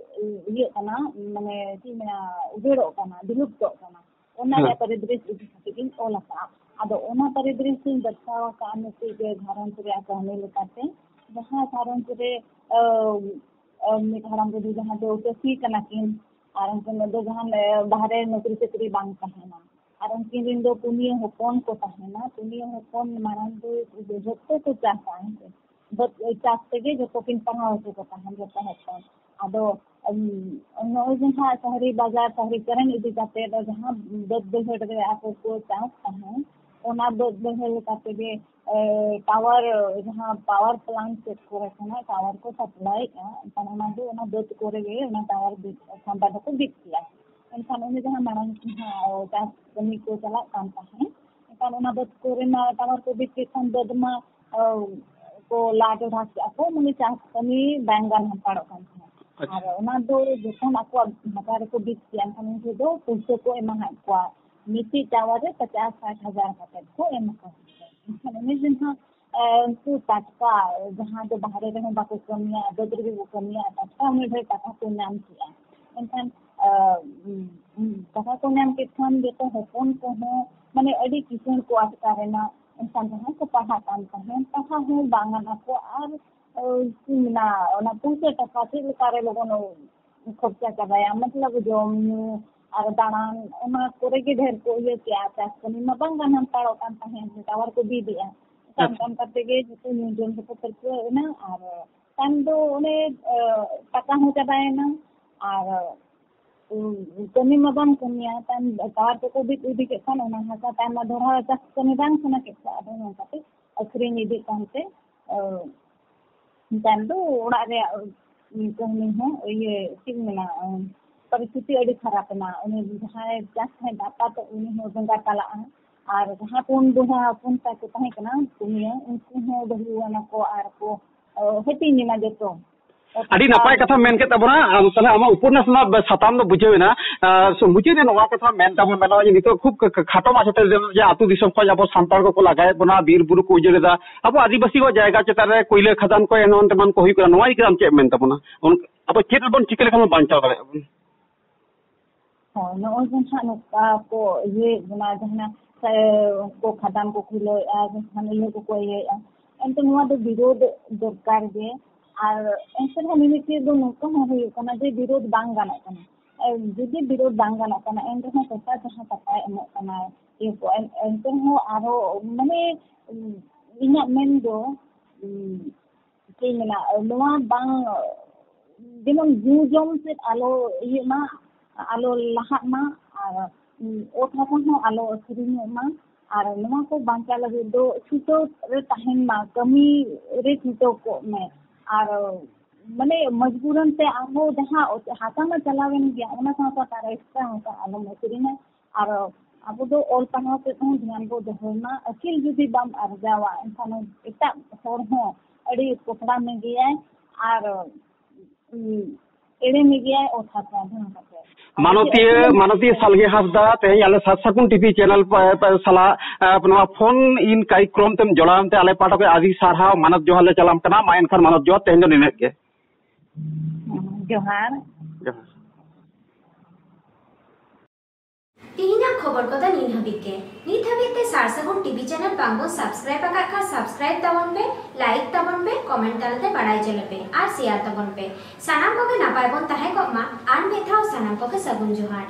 ᱤᱭᱟᱹᱜ ᱠᱟᱱᱟ, ᱢᱟᱱᱮ ᱪᱮᱫ ᱤᱧ ᱢᱮᱱᱟ, ᱩᱡᱟᱹᱲᱚᱜ ᱠᱟᱱᱟ, ᱵᱤᱞᱩᱯᱛᱚᱜ ᱠᱟᱱᱟ᱾ ᱚᱱᱟ ᱦᱮᱸ᱾ ᱨᱮᱭᱟᱜ ᱯᱚᱨᱤᱫᱨᱤᱥ ᱤᱫᱤ ᱠᱟᱛᱮ ᱜᱤᱧ ᱚᱞ ᱟᱠᱟᱫᱼᱟ᱾ ᱟᱫᱚ ᱚᱱᱟ ᱯᱚᱨᱤᱫᱨᱤᱥ ᱤᱧ ᱫᱚᱨᱥᱟᱣ ᱟᱠᱟᱫᱼᱟ ᱢᱤᱫᱴᱤᱡ ᱜᱮ ᱜᱷᱟᱨᱚᱸᱡᱽ ᱨᱮᱭᱟᱜ ᱠᱟᱹᱦᱱᱤ ᱞᱮᱠᱟᱛᱮ, ᱡᱟᱦᱟᱸ ᱜᱷᱟᱨᱚᱸᱡᱽ ᱨᱮ, ᱟᱹ, ᱟᱹ, ᱢᱤᱫ ᱦᱟᱲᱟᱢ ᱵᱩᱰᱷᱤ ᱡᱟᱦᱟᱸ ᱫᱚ ᱪᱟᱹᱥᱤ ᱠᱟᱱᱟ ᱠᱤᱱ, ᱟᱨ ᱩᱱᱠᱤᱱ ᱫᱚ ᱡᱟᱦᱟᱸ ᱞᱮ ᱵᱟᱦᱨᱮ ᱱᱚᱠᱨᱤ ᱪᱟᱹᱠᱨᱤ ᱵᱟᱝ ᱛᱟᱦᱮᱱᱟ, ᱟᱨ ᱩᱱᱠᱤᱱ ᱨᱮᱱ ᱫᱚ ᱯᱩᱱᱭᱟᱹ ᱦᱚᱯᱚᱱ ᱠᱚ ᱛᱟᱦᱮᱱᱟ᱾ ᱯᱩᱱᱭᱟᱹ ᱦᱚᱯᱚᱱ ᱢᱟᱲᱟᱝ ᱫᱚ ᱡᱚᱛᱚ ᱠᱚ ᱪᱟᱥᱟ, ᱦᱮᱸ ᱥᱮ᱾ ᱵᱟᱹᱫᱽ ᱪᱟᱥ ᱛᱮᱜᱮ ᱡᱚᱛᱚ ᱠᱤᱱ ᱯᱟᱲᱦᱟᱣ ᱦᱚᱪᱚ ᱠᱚ ᱛᱟᱦᱮᱸᱫ, ᱡᱚᱛᱚ ᱦᱚᱲ ᱠᱚ᱾ ᱟᱫᱚ, ᱩᱢ, ᱱᱚᱜᱼᱚᱭ ᱡᱟᱦᱟᱸ ᱥᱚᱦᱨᱤ ᱵᱟᱡᱟᱨ, ᱥᱚᱦᱨᱤᱠᱚᱨᱚᱱ ᱤᱫᱤ ᱠᱟᱛᱮ ᱫᱚ ᱡᱟᱦᱟᱸ ᱵᱟᱹᱫᱽ ᱵᱟᱹᱭᱦᱟᱹᱲ ᱨᱮ ᱟᱠᱚ ᱠᱚ ᱪᱟᱥ ᱛᱟᱦᱮᱸᱫ, ᱚᱱᱟ ᱵᱟᱹᱫᱽ ᱵᱟᱹᱭᱦᱟᱹᱲ ᱞᱮᱠᱟ ᱛᱮᱜᱮ, ᱮ, ᱴᱟᱣᱟᱨ, ᱡᱟᱦᱟᱸ ᱯᱟᱣᱟᱨ ᱯᱞᱟᱱᱴ ᱥᱮᱫ ᱠᱚᱨᱮ ᱠᱷᱚᱱᱟᱜ ᱴᱟᱣᱟᱨ ᱠᱚ ᱥᱟᱯᱞᱟᱭᱮᱫᱼᱟ, ᱮᱱᱠᱷᱟᱱ ᱚᱱᱟ ᱫᱚ ᱚᱱᱟ ᱵᱟᱹᱫᱽ ᱠᱚᱨᱮ ᱜᱮ ᱚᱱᱟ ᱴᱟᱣᱟᱨ ᱵᱤᱫ, ᱠᱷᱟᱢᱵᱟ ᱫᱚᱠᱚ ᱵᱤᱫ ᱠᱮᱜᱼᱟ᱾ ᱮᱱᱠᱷᱟᱱ ᱚᱱᱮ ᱡᱟᱦᱟᱸ ᱢᱟᱲᱟᱝ ᱡᱟᱦᱟᱸ ᱪᱟᱥ ᱠᱟᱹᱢᱤ ᱠᱚ ᱪᱟᱞᱟᱜ ᱠᱟᱱ ᱛᱟᱦᱮᱸᱫ, ᱮᱱᱠᱷᱟᱱ ᱚᱱᱟ ᱵᱟᱹᱫᱽ ᱠᱚᱨᱮ ᱢᱟ ᱴᱟᱣᱟᱨ ᱠᱚ ᱵᱤᱫ ᱠᱮᱫ ᱠᱷᱟᱱ ᱵᱟᱹᱫᱽ ᱢᱟ, ᱚ, ᱠᱚ ᱞᱟ ᱰᱚᱰᱷᱟ ᱠᱮᱜᱼᱟ ᱠᱚ, ᱢᱟᱱᱮ ᱪᱟᱥ ᱠᱟᱹᱢᱤ ᱵᱟᱝ ᱜᱟᱱ ᱦᱟᱛᱟᱲᱚᱜ ᱠᱟᱱ ᱛᱟᱦᱮᱸᱫ᱾ ᱟᱪᱪᱷᱟ᱾ ᱟᱨ ᱚᱱᱟ ᱫᱚ ᱡᱚᱠᱷᱚᱱ ᱟᱠᱚᱣᱟᱜ ᱦᱟᱥᱟ ᱨᱮᱠᱚ ᱵᱤᱫ ᱠᱮᱜᱼᱟ, ᱮᱱᱠᱷᱟᱱ ᱩᱱ ᱡᱚᱠᱷᱚᱱ ᱫᱚ ᱯᱩᱭᱥᱟᱹ ᱠᱚ ᱮᱢᱟᱦᱟᱫ ᱠᱚᱣᱟ, ᱢᱤᱫᱴᱤᱡ ᱴᱟᱣᱟᱨ ᱨᱮ ᱯᱚᱪᱟᱥ ᱥᱟᱴ ᱦᱟᱡᱟᱨ ᱠᱟᱛᱮ ᱠᱚ ᱮᱢ ᱟᱠᱚ ᱠᱟᱱ ᱛᱟᱦᱮᱸᱫ᱾ ᱮᱱᱠᱷᱟᱱ ᱩᱱᱤ ᱡᱟᱦᱟᱸ ᱮ, ᱩᱱᱠᱩ ᱴᱟᱴᱠᱟ, ᱡᱟᱦᱟᱸ ᱫᱚ ᱵᱟᱦᱨᱮ ᱨᱮᱦᱚᱸ ᱵᱟᱠᱚ ᱠᱟᱹᱢᱤᱭᱟ, ᱵᱟᱹᱫᱽ ᱨᱮᱜᱮ ᱠᱚ ᱠᱟᱹᱢᱤᱭᱟ, ᱴᱟᱴᱠᱟ ᱩᱱᱟᱹᱜ ᱰᱷᱮᱨ ᱴᱟᱠᱟ ᱠᱚ ᱧᱟᱢ ᱠᱮᱜᱼᱟ᱾ ᱮᱱᱠᱷᱟᱱ, ᱮ, ᱩᱢ, ᱴᱟᱠᱟ ᱠᱚ ᱧᱟᱢ ᱠᱮᱫ ᱠᱷᱟᱱ ᱡᱚᱛᱚ ᱦᱚᱯᱚᱱ ᱠᱚᱦᱚᱸ ᱢᱟᱱᱮ ᱟᱹᱰᱤ ᱠᱤᱥᱟᱹᱬ ᱠᱚ ᱟᱴᱠᱟᱨ ᱮᱱᱟ᱾ ᱮᱱᱠᱷᱟᱱ ᱡᱟᱦᱟᱸᱭ ᱠᱚ ᱯᱟᱲᱦᱟᱜ ᱠᱟᱱ ᱛᱟᱦᱮᱸᱱ, ᱯᱟᱲᱦᱟᱣ ᱦᱚᱸ ᱵᱟᱝ ᱜᱟᱱ ᱟᱠᱚ ᱟᱨ, ᱮ, ᱪᱮᱫ ᱤᱧ ᱢᱮᱱᱟ, ᱚᱱᱟ ᱯᱩᱭᱥᱟᱹ ᱴᱟᱠᱟ ᱪᱮᱫ ᱞᱮᱠᱟᱨᱮ ᱞᱚᱜᱚᱱ ᱠᱷᱚᱨᱪᱟ ᱪᱟᱵᱟᱭᱟ, ᱢᱚᱛᱞᱚᱵ ᱡᱚᱢ ᱧᱩ ᱟᱨ ᱫᱟᱬᱟᱱ, ᱚᱱᱟ ᱠᱚᱨᱮ ᱜᱮ ᱰᱷᱮᱨ ᱠᱚ ᱤᱭᱟᱹ ᱠᱮᱜᱼᱟ᱾ ᱪᱟᱥ ᱠᱟᱹᱢᱤ ᱢᱟ ᱵᱟᱝ ᱜᱟᱱ ᱦᱟᱱᱛᱟᱲᱚᱜ ᱠᱟᱱ ᱛᱟᱦᱮᱸᱫ, ᱴᱟᱣᱟᱨ ᱠᱚ ᱵᱤᱫ ᱮᱜᱼᱟ᱾ ᱚᱱᱠᱟ ᱟᱪᱪᱷᱟ᱾ ᱚᱱᱠᱟ ᱛᱮᱜᱮ ᱡᱚᱛᱚ ᱧᱩ ᱡᱚᱢ ᱫᱚᱠᱚ ᱯᱟᱹᱨᱠᱟᱹᱣ ᱮᱱᱟ᱾ ᱟᱨ ᱛᱟᱭᱚᱢ ᱫᱚ ᱚᱱᱮ, ᱮ, ᱴᱟᱠᱟ ᱦᱚᱸ ᱪᱟᱵᱟᱭᱮᱱᱟ᱾ ᱟᱨ, ᱩ, ᱠᱟᱹᱢᱤ ᱢᱟ ᱵᱟᱢ ᱠᱟᱹᱢᱤᱭᱟ, ᱛᱟᱭᱚᱢ ᱴᱟᱣᱟᱨ ᱠᱚᱠᱚ ᱵᱤᱫ ᱤᱫᱤ ᱠᱮᱫ ᱠᱷᱟᱱ ᱚᱱᱟ ᱦᱟᱥᱟ ᱛᱟᱭᱚᱢ ᱢᱟ ᱫᱚᱦᱲᱟ ᱪᱟᱥ ᱠᱟᱹᱢᱤ ᱵᱟᱝ ᱥᱟᱱᱟ ᱠᱮᱫ ᱠᱚᱣᱟ᱾ ᱟᱫᱚ ᱱᱚᱝᱠᱟᱛᱮ ᱟᱹᱠᱷᱨᱤᱧ ᱤᱫᱤᱜ ᱠᱟᱱᱛᱮ, ᱮ, ᱛᱟᱭᱚᱢ ᱫᱚ ᱚᱲᱟᱜ ᱨᱮᱭᱟᱜ, ᱩ, ᱠᱟᱹᱦᱱᱤ ᱦᱚᱸ, ᱤᱭᱟᱹ, ᱪᱮᱫ ᱤᱧ ᱢᱮᱱᱟ, ᱩ, ᱯᱚᱨᱤᱥᱛᱷᱤᱛᱤ ᱟᱹᱰᱤ ᱠᱷᱟᱨᱟᱯ ᱮᱱᱟ᱾ ᱩᱱᱤ ᱡᱟᱦᱟᱸᱭ ᱪᱟᱥ ᱛᱟᱦᱮᱸᱫ ᱟᱯᱟᱛ, ᱩᱱᱤ ᱦᱚᱸ ᱵᱚᱸᱜᱟ ᱛᱟᱞᱟᱜᱼᱟ᱾ ᱟᱨ ᱡᱟᱦᱟᱸ ᱯᱩᱱ ᱵᱚᱭᱦᱟ ᱦᱚᱯᱚᱱ ᱛᱟᱠᱚ ᱛᱟᱦᱮᱸ ᱠᱟᱱᱟ, ᱯᱩᱱᱭᱟᱹ, ᱩᱱᱠᱩ ᱦᱚᱸ ᱵᱟᱹᱦᱩ ᱟᱱᱟ ᱠᱚ ᱟᱨ ᱠᱚ, ᱚ, ᱦᱟᱹᱴᱤᱧ ᱮᱱᱟ ᱡᱚᱛᱚ᱾ ᱟᱹᱰᱤ ᱱᱟᱯᱟᱭ ᱠᱟᱛᱷᱟᱢ ᱢᱮᱱ ᱠᱮᱫ ᱛᱟᱵᱚᱱᱟ᱾ ᱟᱢ ᱛᱟᱦᱞᱮ ᱟᱢᱟᱜ ᱩᱯᱚᱱᱱᱟᱥ ᱨᱮᱱᱟᱜ ᱥᱟᱛᱟᱢ ᱫᱚ ᱵᱩᱡᱷᱟᱹᱣ ᱮᱱᱟ᱾ ᱟᱨ ᱢᱩᱪᱟᱹᱫ ᱨᱮ ᱱᱚᱣᱟ ᱠᱟᱛᱷᱟ ᱢᱮᱱ ᱛᱟᱵᱚᱱ ᱢᱮ, ᱱᱚᱜᱼᱚᱭ ᱡᱮ ᱱᱤᱛᱚᱜ ᱠᱷᱩᱵ ᱠᱷ-, ᱠᱷ-, ᱠᱷᱟᱴᱚ ᱢᱟᱪᱷᱟᱛᱮ ᱡᱮ ᱟᱹᱛᱩ ᱫᱤᱥᱚᱢ ᱠᱷᱚᱱ ᱟᱵᱚ ᱥᱟᱱᱛᱟᱲ ᱠᱚᱠᱚ ᱞᱟᱜᱟᱭᱮᱫ ᱵᱚᱱᱟ, ᱵᱤᱨ ᱵᱩᱨᱩ ᱠᱚ ᱩᱡᱟᱹᱲ ᱮᱫᱟ, ᱟᱵᱚ ᱟᱹᱫᱤᱵᱟᱹᱥᱤ ᱠᱚᱣᱟᱜ ᱡᱟᱭᱜᱟ ᱪᱮᱛᱟᱱ ᱨᱮ ᱠᱚᱭᱞᱟᱹ ᱠᱷᱟᱫᱟᱱ ᱠᱚ ᱮᱢᱟᱱ ᱛᱮᱢᱟᱱ ᱠᱚ ᱦᱩᱭᱩᱜ ᱠᱟᱱᱟ, ᱱᱚᱣᱟ ᱤᱫᱤ ᱠᱟᱛᱮ ᱟᱢ ᱪᱮᱫ ᱮᱢ ᱢᱮᱱ ᱛᱟᱵᱚᱱᱟ? ᱚᱱ-, ᱟᱵᱚ ᱪᱮᱫ ᱵᱚᱱ ᱪᱤᱠᱟᱹ ᱞᱮᱠᱷᱟᱱ ᱵᱚᱱ ᱵᱟᱧᱪᱟᱣ ᱫᱟᱲᱮᱭᱟᱜᱼᱟ ᱵᱚᱱ? ᱦᱳᱭ, ᱱᱚᱜᱼᱚᱭ ᱡᱮ ᱱᱟᱦᱟᱜ ᱱᱚᱝᱠᱟ ᱠᱚ ᱤᱭᱟᱹᱭᱮᱫ ᱵᱚᱱᱟ, ᱡᱟᱦᱟᱱᱟᱜ ᱥᱮ ᱠᱚ ᱠᱷᱟᱫᱟᱱ ᱠᱚ ᱠᱷᱩᱞᱟᱹᱣᱮᱫᱼᱟ, ᱡᱟᱦᱟᱱ ᱤᱭᱟᱹ ᱠᱚᱠᱚ ᱤᱭᱟᱹᱭᱮᱫᱼᱟ, ᱮᱱᱛᱮ ᱱᱚᱣᱟ ᱫᱚ ᱵᱤᱨᱳᱫᱷ ᱫᱚᱨᱠᱟᱨ ᱜᱮ᱾ ᱟᱨ ᱮᱱᱛᱮ ᱨᱮᱦᱚᱸ ᱢᱤᱢᱤᱫᱴᱤᱡ ᱫᱚ ᱱᱚᱝᱠᱟ ᱦᱚᱸ ᱦᱩᱭᱩᱜ ᱠᱟᱱᱟ ᱡᱮ ᱵᱤᱨᱳᱫᱷ ᱵᱟᱝ ᱜᱟᱱᱚᱜ ᱠᱟᱱᱟ᱾ ᱮ, ᱡᱩᱫᱤ ᱵᱤᱨᱳᱫᱷ ᱵᱟᱝ ᱜᱟᱱᱚᱜ ᱠᱟᱱᱟ, ᱮᱱ ᱨᱮᱦᱚᱸ ᱥᱚᱨᱠᱟᱨ ᱡᱟᱦᱟᱸ ᱴᱟᱠᱟᱭ ᱮᱢᱚᱜ ᱠᱟᱱᱟ, ᱤᱭᱟᱹ ᱠᱚ, ᱮᱱ-, ᱮᱱᱛᱮ ᱨᱮᱦᱚᱸ ᱟᱨᱦᱚᱸ, ᱢᱟᱱᱮ, ᱤᱧᱟᱹᱜ ᱢᱮᱱ ᱫᱚ, ᱩᱸ, ᱪᱮᱫ ᱤᱧ ᱢᱮᱱᱟ, ᱱᱚᱣᱟ ᱵᱟᱝ, ᱡᱮᱢᱚᱱ ᱧᱩ ᱡᱚᱢ ᱥᱮᱫ ᱟᱞᱚ ᱤᱭᱟᱹᱜ ᱢᱟ, ᱟᱞᱚ ᱞᱟᱦᱟᱜ ᱢᱟ, ᱟᱨ ᱚᱛ ᱦᱟᱥᱟ ᱦᱚᱸ ᱟᱞᱚ ᱟᱹᱠᱷᱨᱤᱧᱚᱜ ᱢᱟ, ᱟᱨ ᱱᱚᱣᱟ ᱠᱚ ᱵᱟᱧᱪᱟᱣ ᱞᱟᱹᱜᱤᱫ ᱫᱚ ᱪᱷᱩᱴᱟᱹᱣ ᱨᱮ ᱛᱟᱦᱮᱱ ᱢᱟ, ᱠᱟᱹᱢᱤ ᱨᱮ ᱪᱷᱩᱴᱟᱹᱣ ᱠᱚᱜ ᱢᱮ᱾ ᱟᱨ ᱢᱟᱱᱮ ᱢᱚᱡᱽᱵᱩᱨᱟᱱ ᱛᱮ ᱟᱨᱦᱚᱸ ᱡᱟᱦᱟᱸ ᱦᱟᱥᱟ ᱢᱟ ᱪᱟᱞᱟᱣᱮᱱ ᱜᱮᱭᱟ, ᱚᱱᱟ ᱥᱟᱶ ᱥᱟᱶᱛᱮ ᱟᱨ extra ᱦᱟᱥᱟ ᱟᱞᱚᱢ ᱟᱹᱠᱷᱨᱤᱧᱟ᱾ ᱟᱨ ᱟᱵᱚ ᱫᱚ ᱚᱞ ᱯᱟᱲᱦᱟᱣ ᱥᱮᱫ ᱦᱚᱸ ᱫᱷᱮᱭᱟᱱ ᱵᱚ ᱫᱚᱦᱚᱭ ᱢᱟ᱾ ᱟᱹᱠᱤᱞ ᱡᱩᱫᱤ ᱵᱟᱢ ᱟᱨᱡᱟᱣᱟ, ᱮᱱᱠᱷᱟᱱ ᱮᱴᱟᱜ ᱦᱚᱲ ᱦᱚᱸ ᱟᱹᱰᱤ ᱯᱚᱥᱲᱟ ᱢᱮᱜᱮᱭᱟᱭ ᱟᱨ, ᱩᱸ, ᱮᱲᱮ ᱢᱮᱜᱮᱭᱟᱭ ᱚᱛ ᱦᱟᱥᱟ ᱫᱷᱚᱱ ᱠᱟᱛᱮ᱾ ᱢᱟᱱᱚᱛᱤᱭᱟᱹ ᱢᱟᱱᱚᱛᱤᱭᱟᱹ ᱥᱟᱞᱜᱮ ᱦᱟᱸᱥᱫᱟ, ᱛᱮᱦᱮᱧ ᱟᱞᱮ ᱥᱟᱛ ᱥᱟᱹᱜᱩᱱ ᱴᱤᱵᱷᱤ ᱪᱮᱱᱮᱞ ᱯᱟ- ᱯᱟ- ᱥᱟᱞᱟᱜ ᱮ, ᱱᱚᱣᱟ ᱯᱷᱳᱱ ᱤᱱ ᱠᱟᱨᱭᱚᱠᱨᱚᱢ ᱛᱮᱢ ᱡᱚᱲᱟᱣ ᱮᱱᱛᱮ ᱟᱞᱮ ᱯᱟᱦᱴᱟ ᱠᱷᱚᱱ ᱟᱹᱰᱤ ᱥᱟᱨᱦᱟᱣ, ᱢᱟᱱᱚᱛ ᱡᱚᱦᱟᱨ ᱞᱮ ᱪᱟᱞᱟᱢ ᱠᱟᱱᱟ᱾ ᱢᱟ ᱮᱱᱠᱷᱟᱱ ᱢᱟᱱᱚᱛ ᱡᱚᱦᱟᱨ, ᱛᱮᱦᱮᱧ ᱫᱚ ᱱᱤᱱᱟᱹᱜ ᱜᱮ᱾ ᱡᱚᱦᱟᱨ᱾ ᱡᱚᱦᱟᱨ᱾ ᱛᱮᱦᱮᱧᱟᱜ ᱠᱷᱚᱵᱚᱨ ᱠᱚᱫᱚ ᱱᱤᱱ ᱦᱟᱹᱵᱤᱡ ᱜᱮ᱾ ᱱᱤᱛ ᱦᱟᱹᱵᱤᱡ ᱛᱮ ᱥᱟᱨ ᱥᱟᱹᱜᱩᱱ ᱴᱤᱵᱷᱤ ᱪᱮᱱᱮᱞ ᱵᱟᱝ ᱵᱚᱱ ᱥᱟᱵᱥᱠᱨᱟᱭᱤᱵ ᱟᱠᱟᱫ ᱠᱷᱟᱱ ᱥᱟᱵᱥᱠᱨᱟᱭᱤᱵ ᱛᱟᱵᱚᱱ ᱯᱮ, ᱞᱟᱭᱤᱠ ᱛᱟᱵᱚᱱ ᱯᱮ, ᱠᱚᱢᱮᱱᱴ ᱛᱟᱞᱟᱛᱮ ᱵᱟᱲᱟᱭ ᱦᱚᱪᱚ ᱞᱮᱯᱮ ᱟᱨ ᱥᱮᱭᱟᱨ ᱛᱟᱵᱚᱱ ᱯᱮ᱾ ᱥᱟᱱᱟᱢ ᱠᱚᱜᱮ ᱱᱟᱯᱟᱭ ᱵᱚᱱ ᱛᱟᱦᱮᱸ ᱠᱚᱜ ᱢᱟ᱾ ᱟᱨ ᱢᱤᱫ ᱫᱷᱟᱣ ᱥᱟᱱᱟᱢ ᱠᱚᱜᱮ ᱥᱟᱹᱜᱩᱱ ᱡᱚᱦᱟᱨ᱾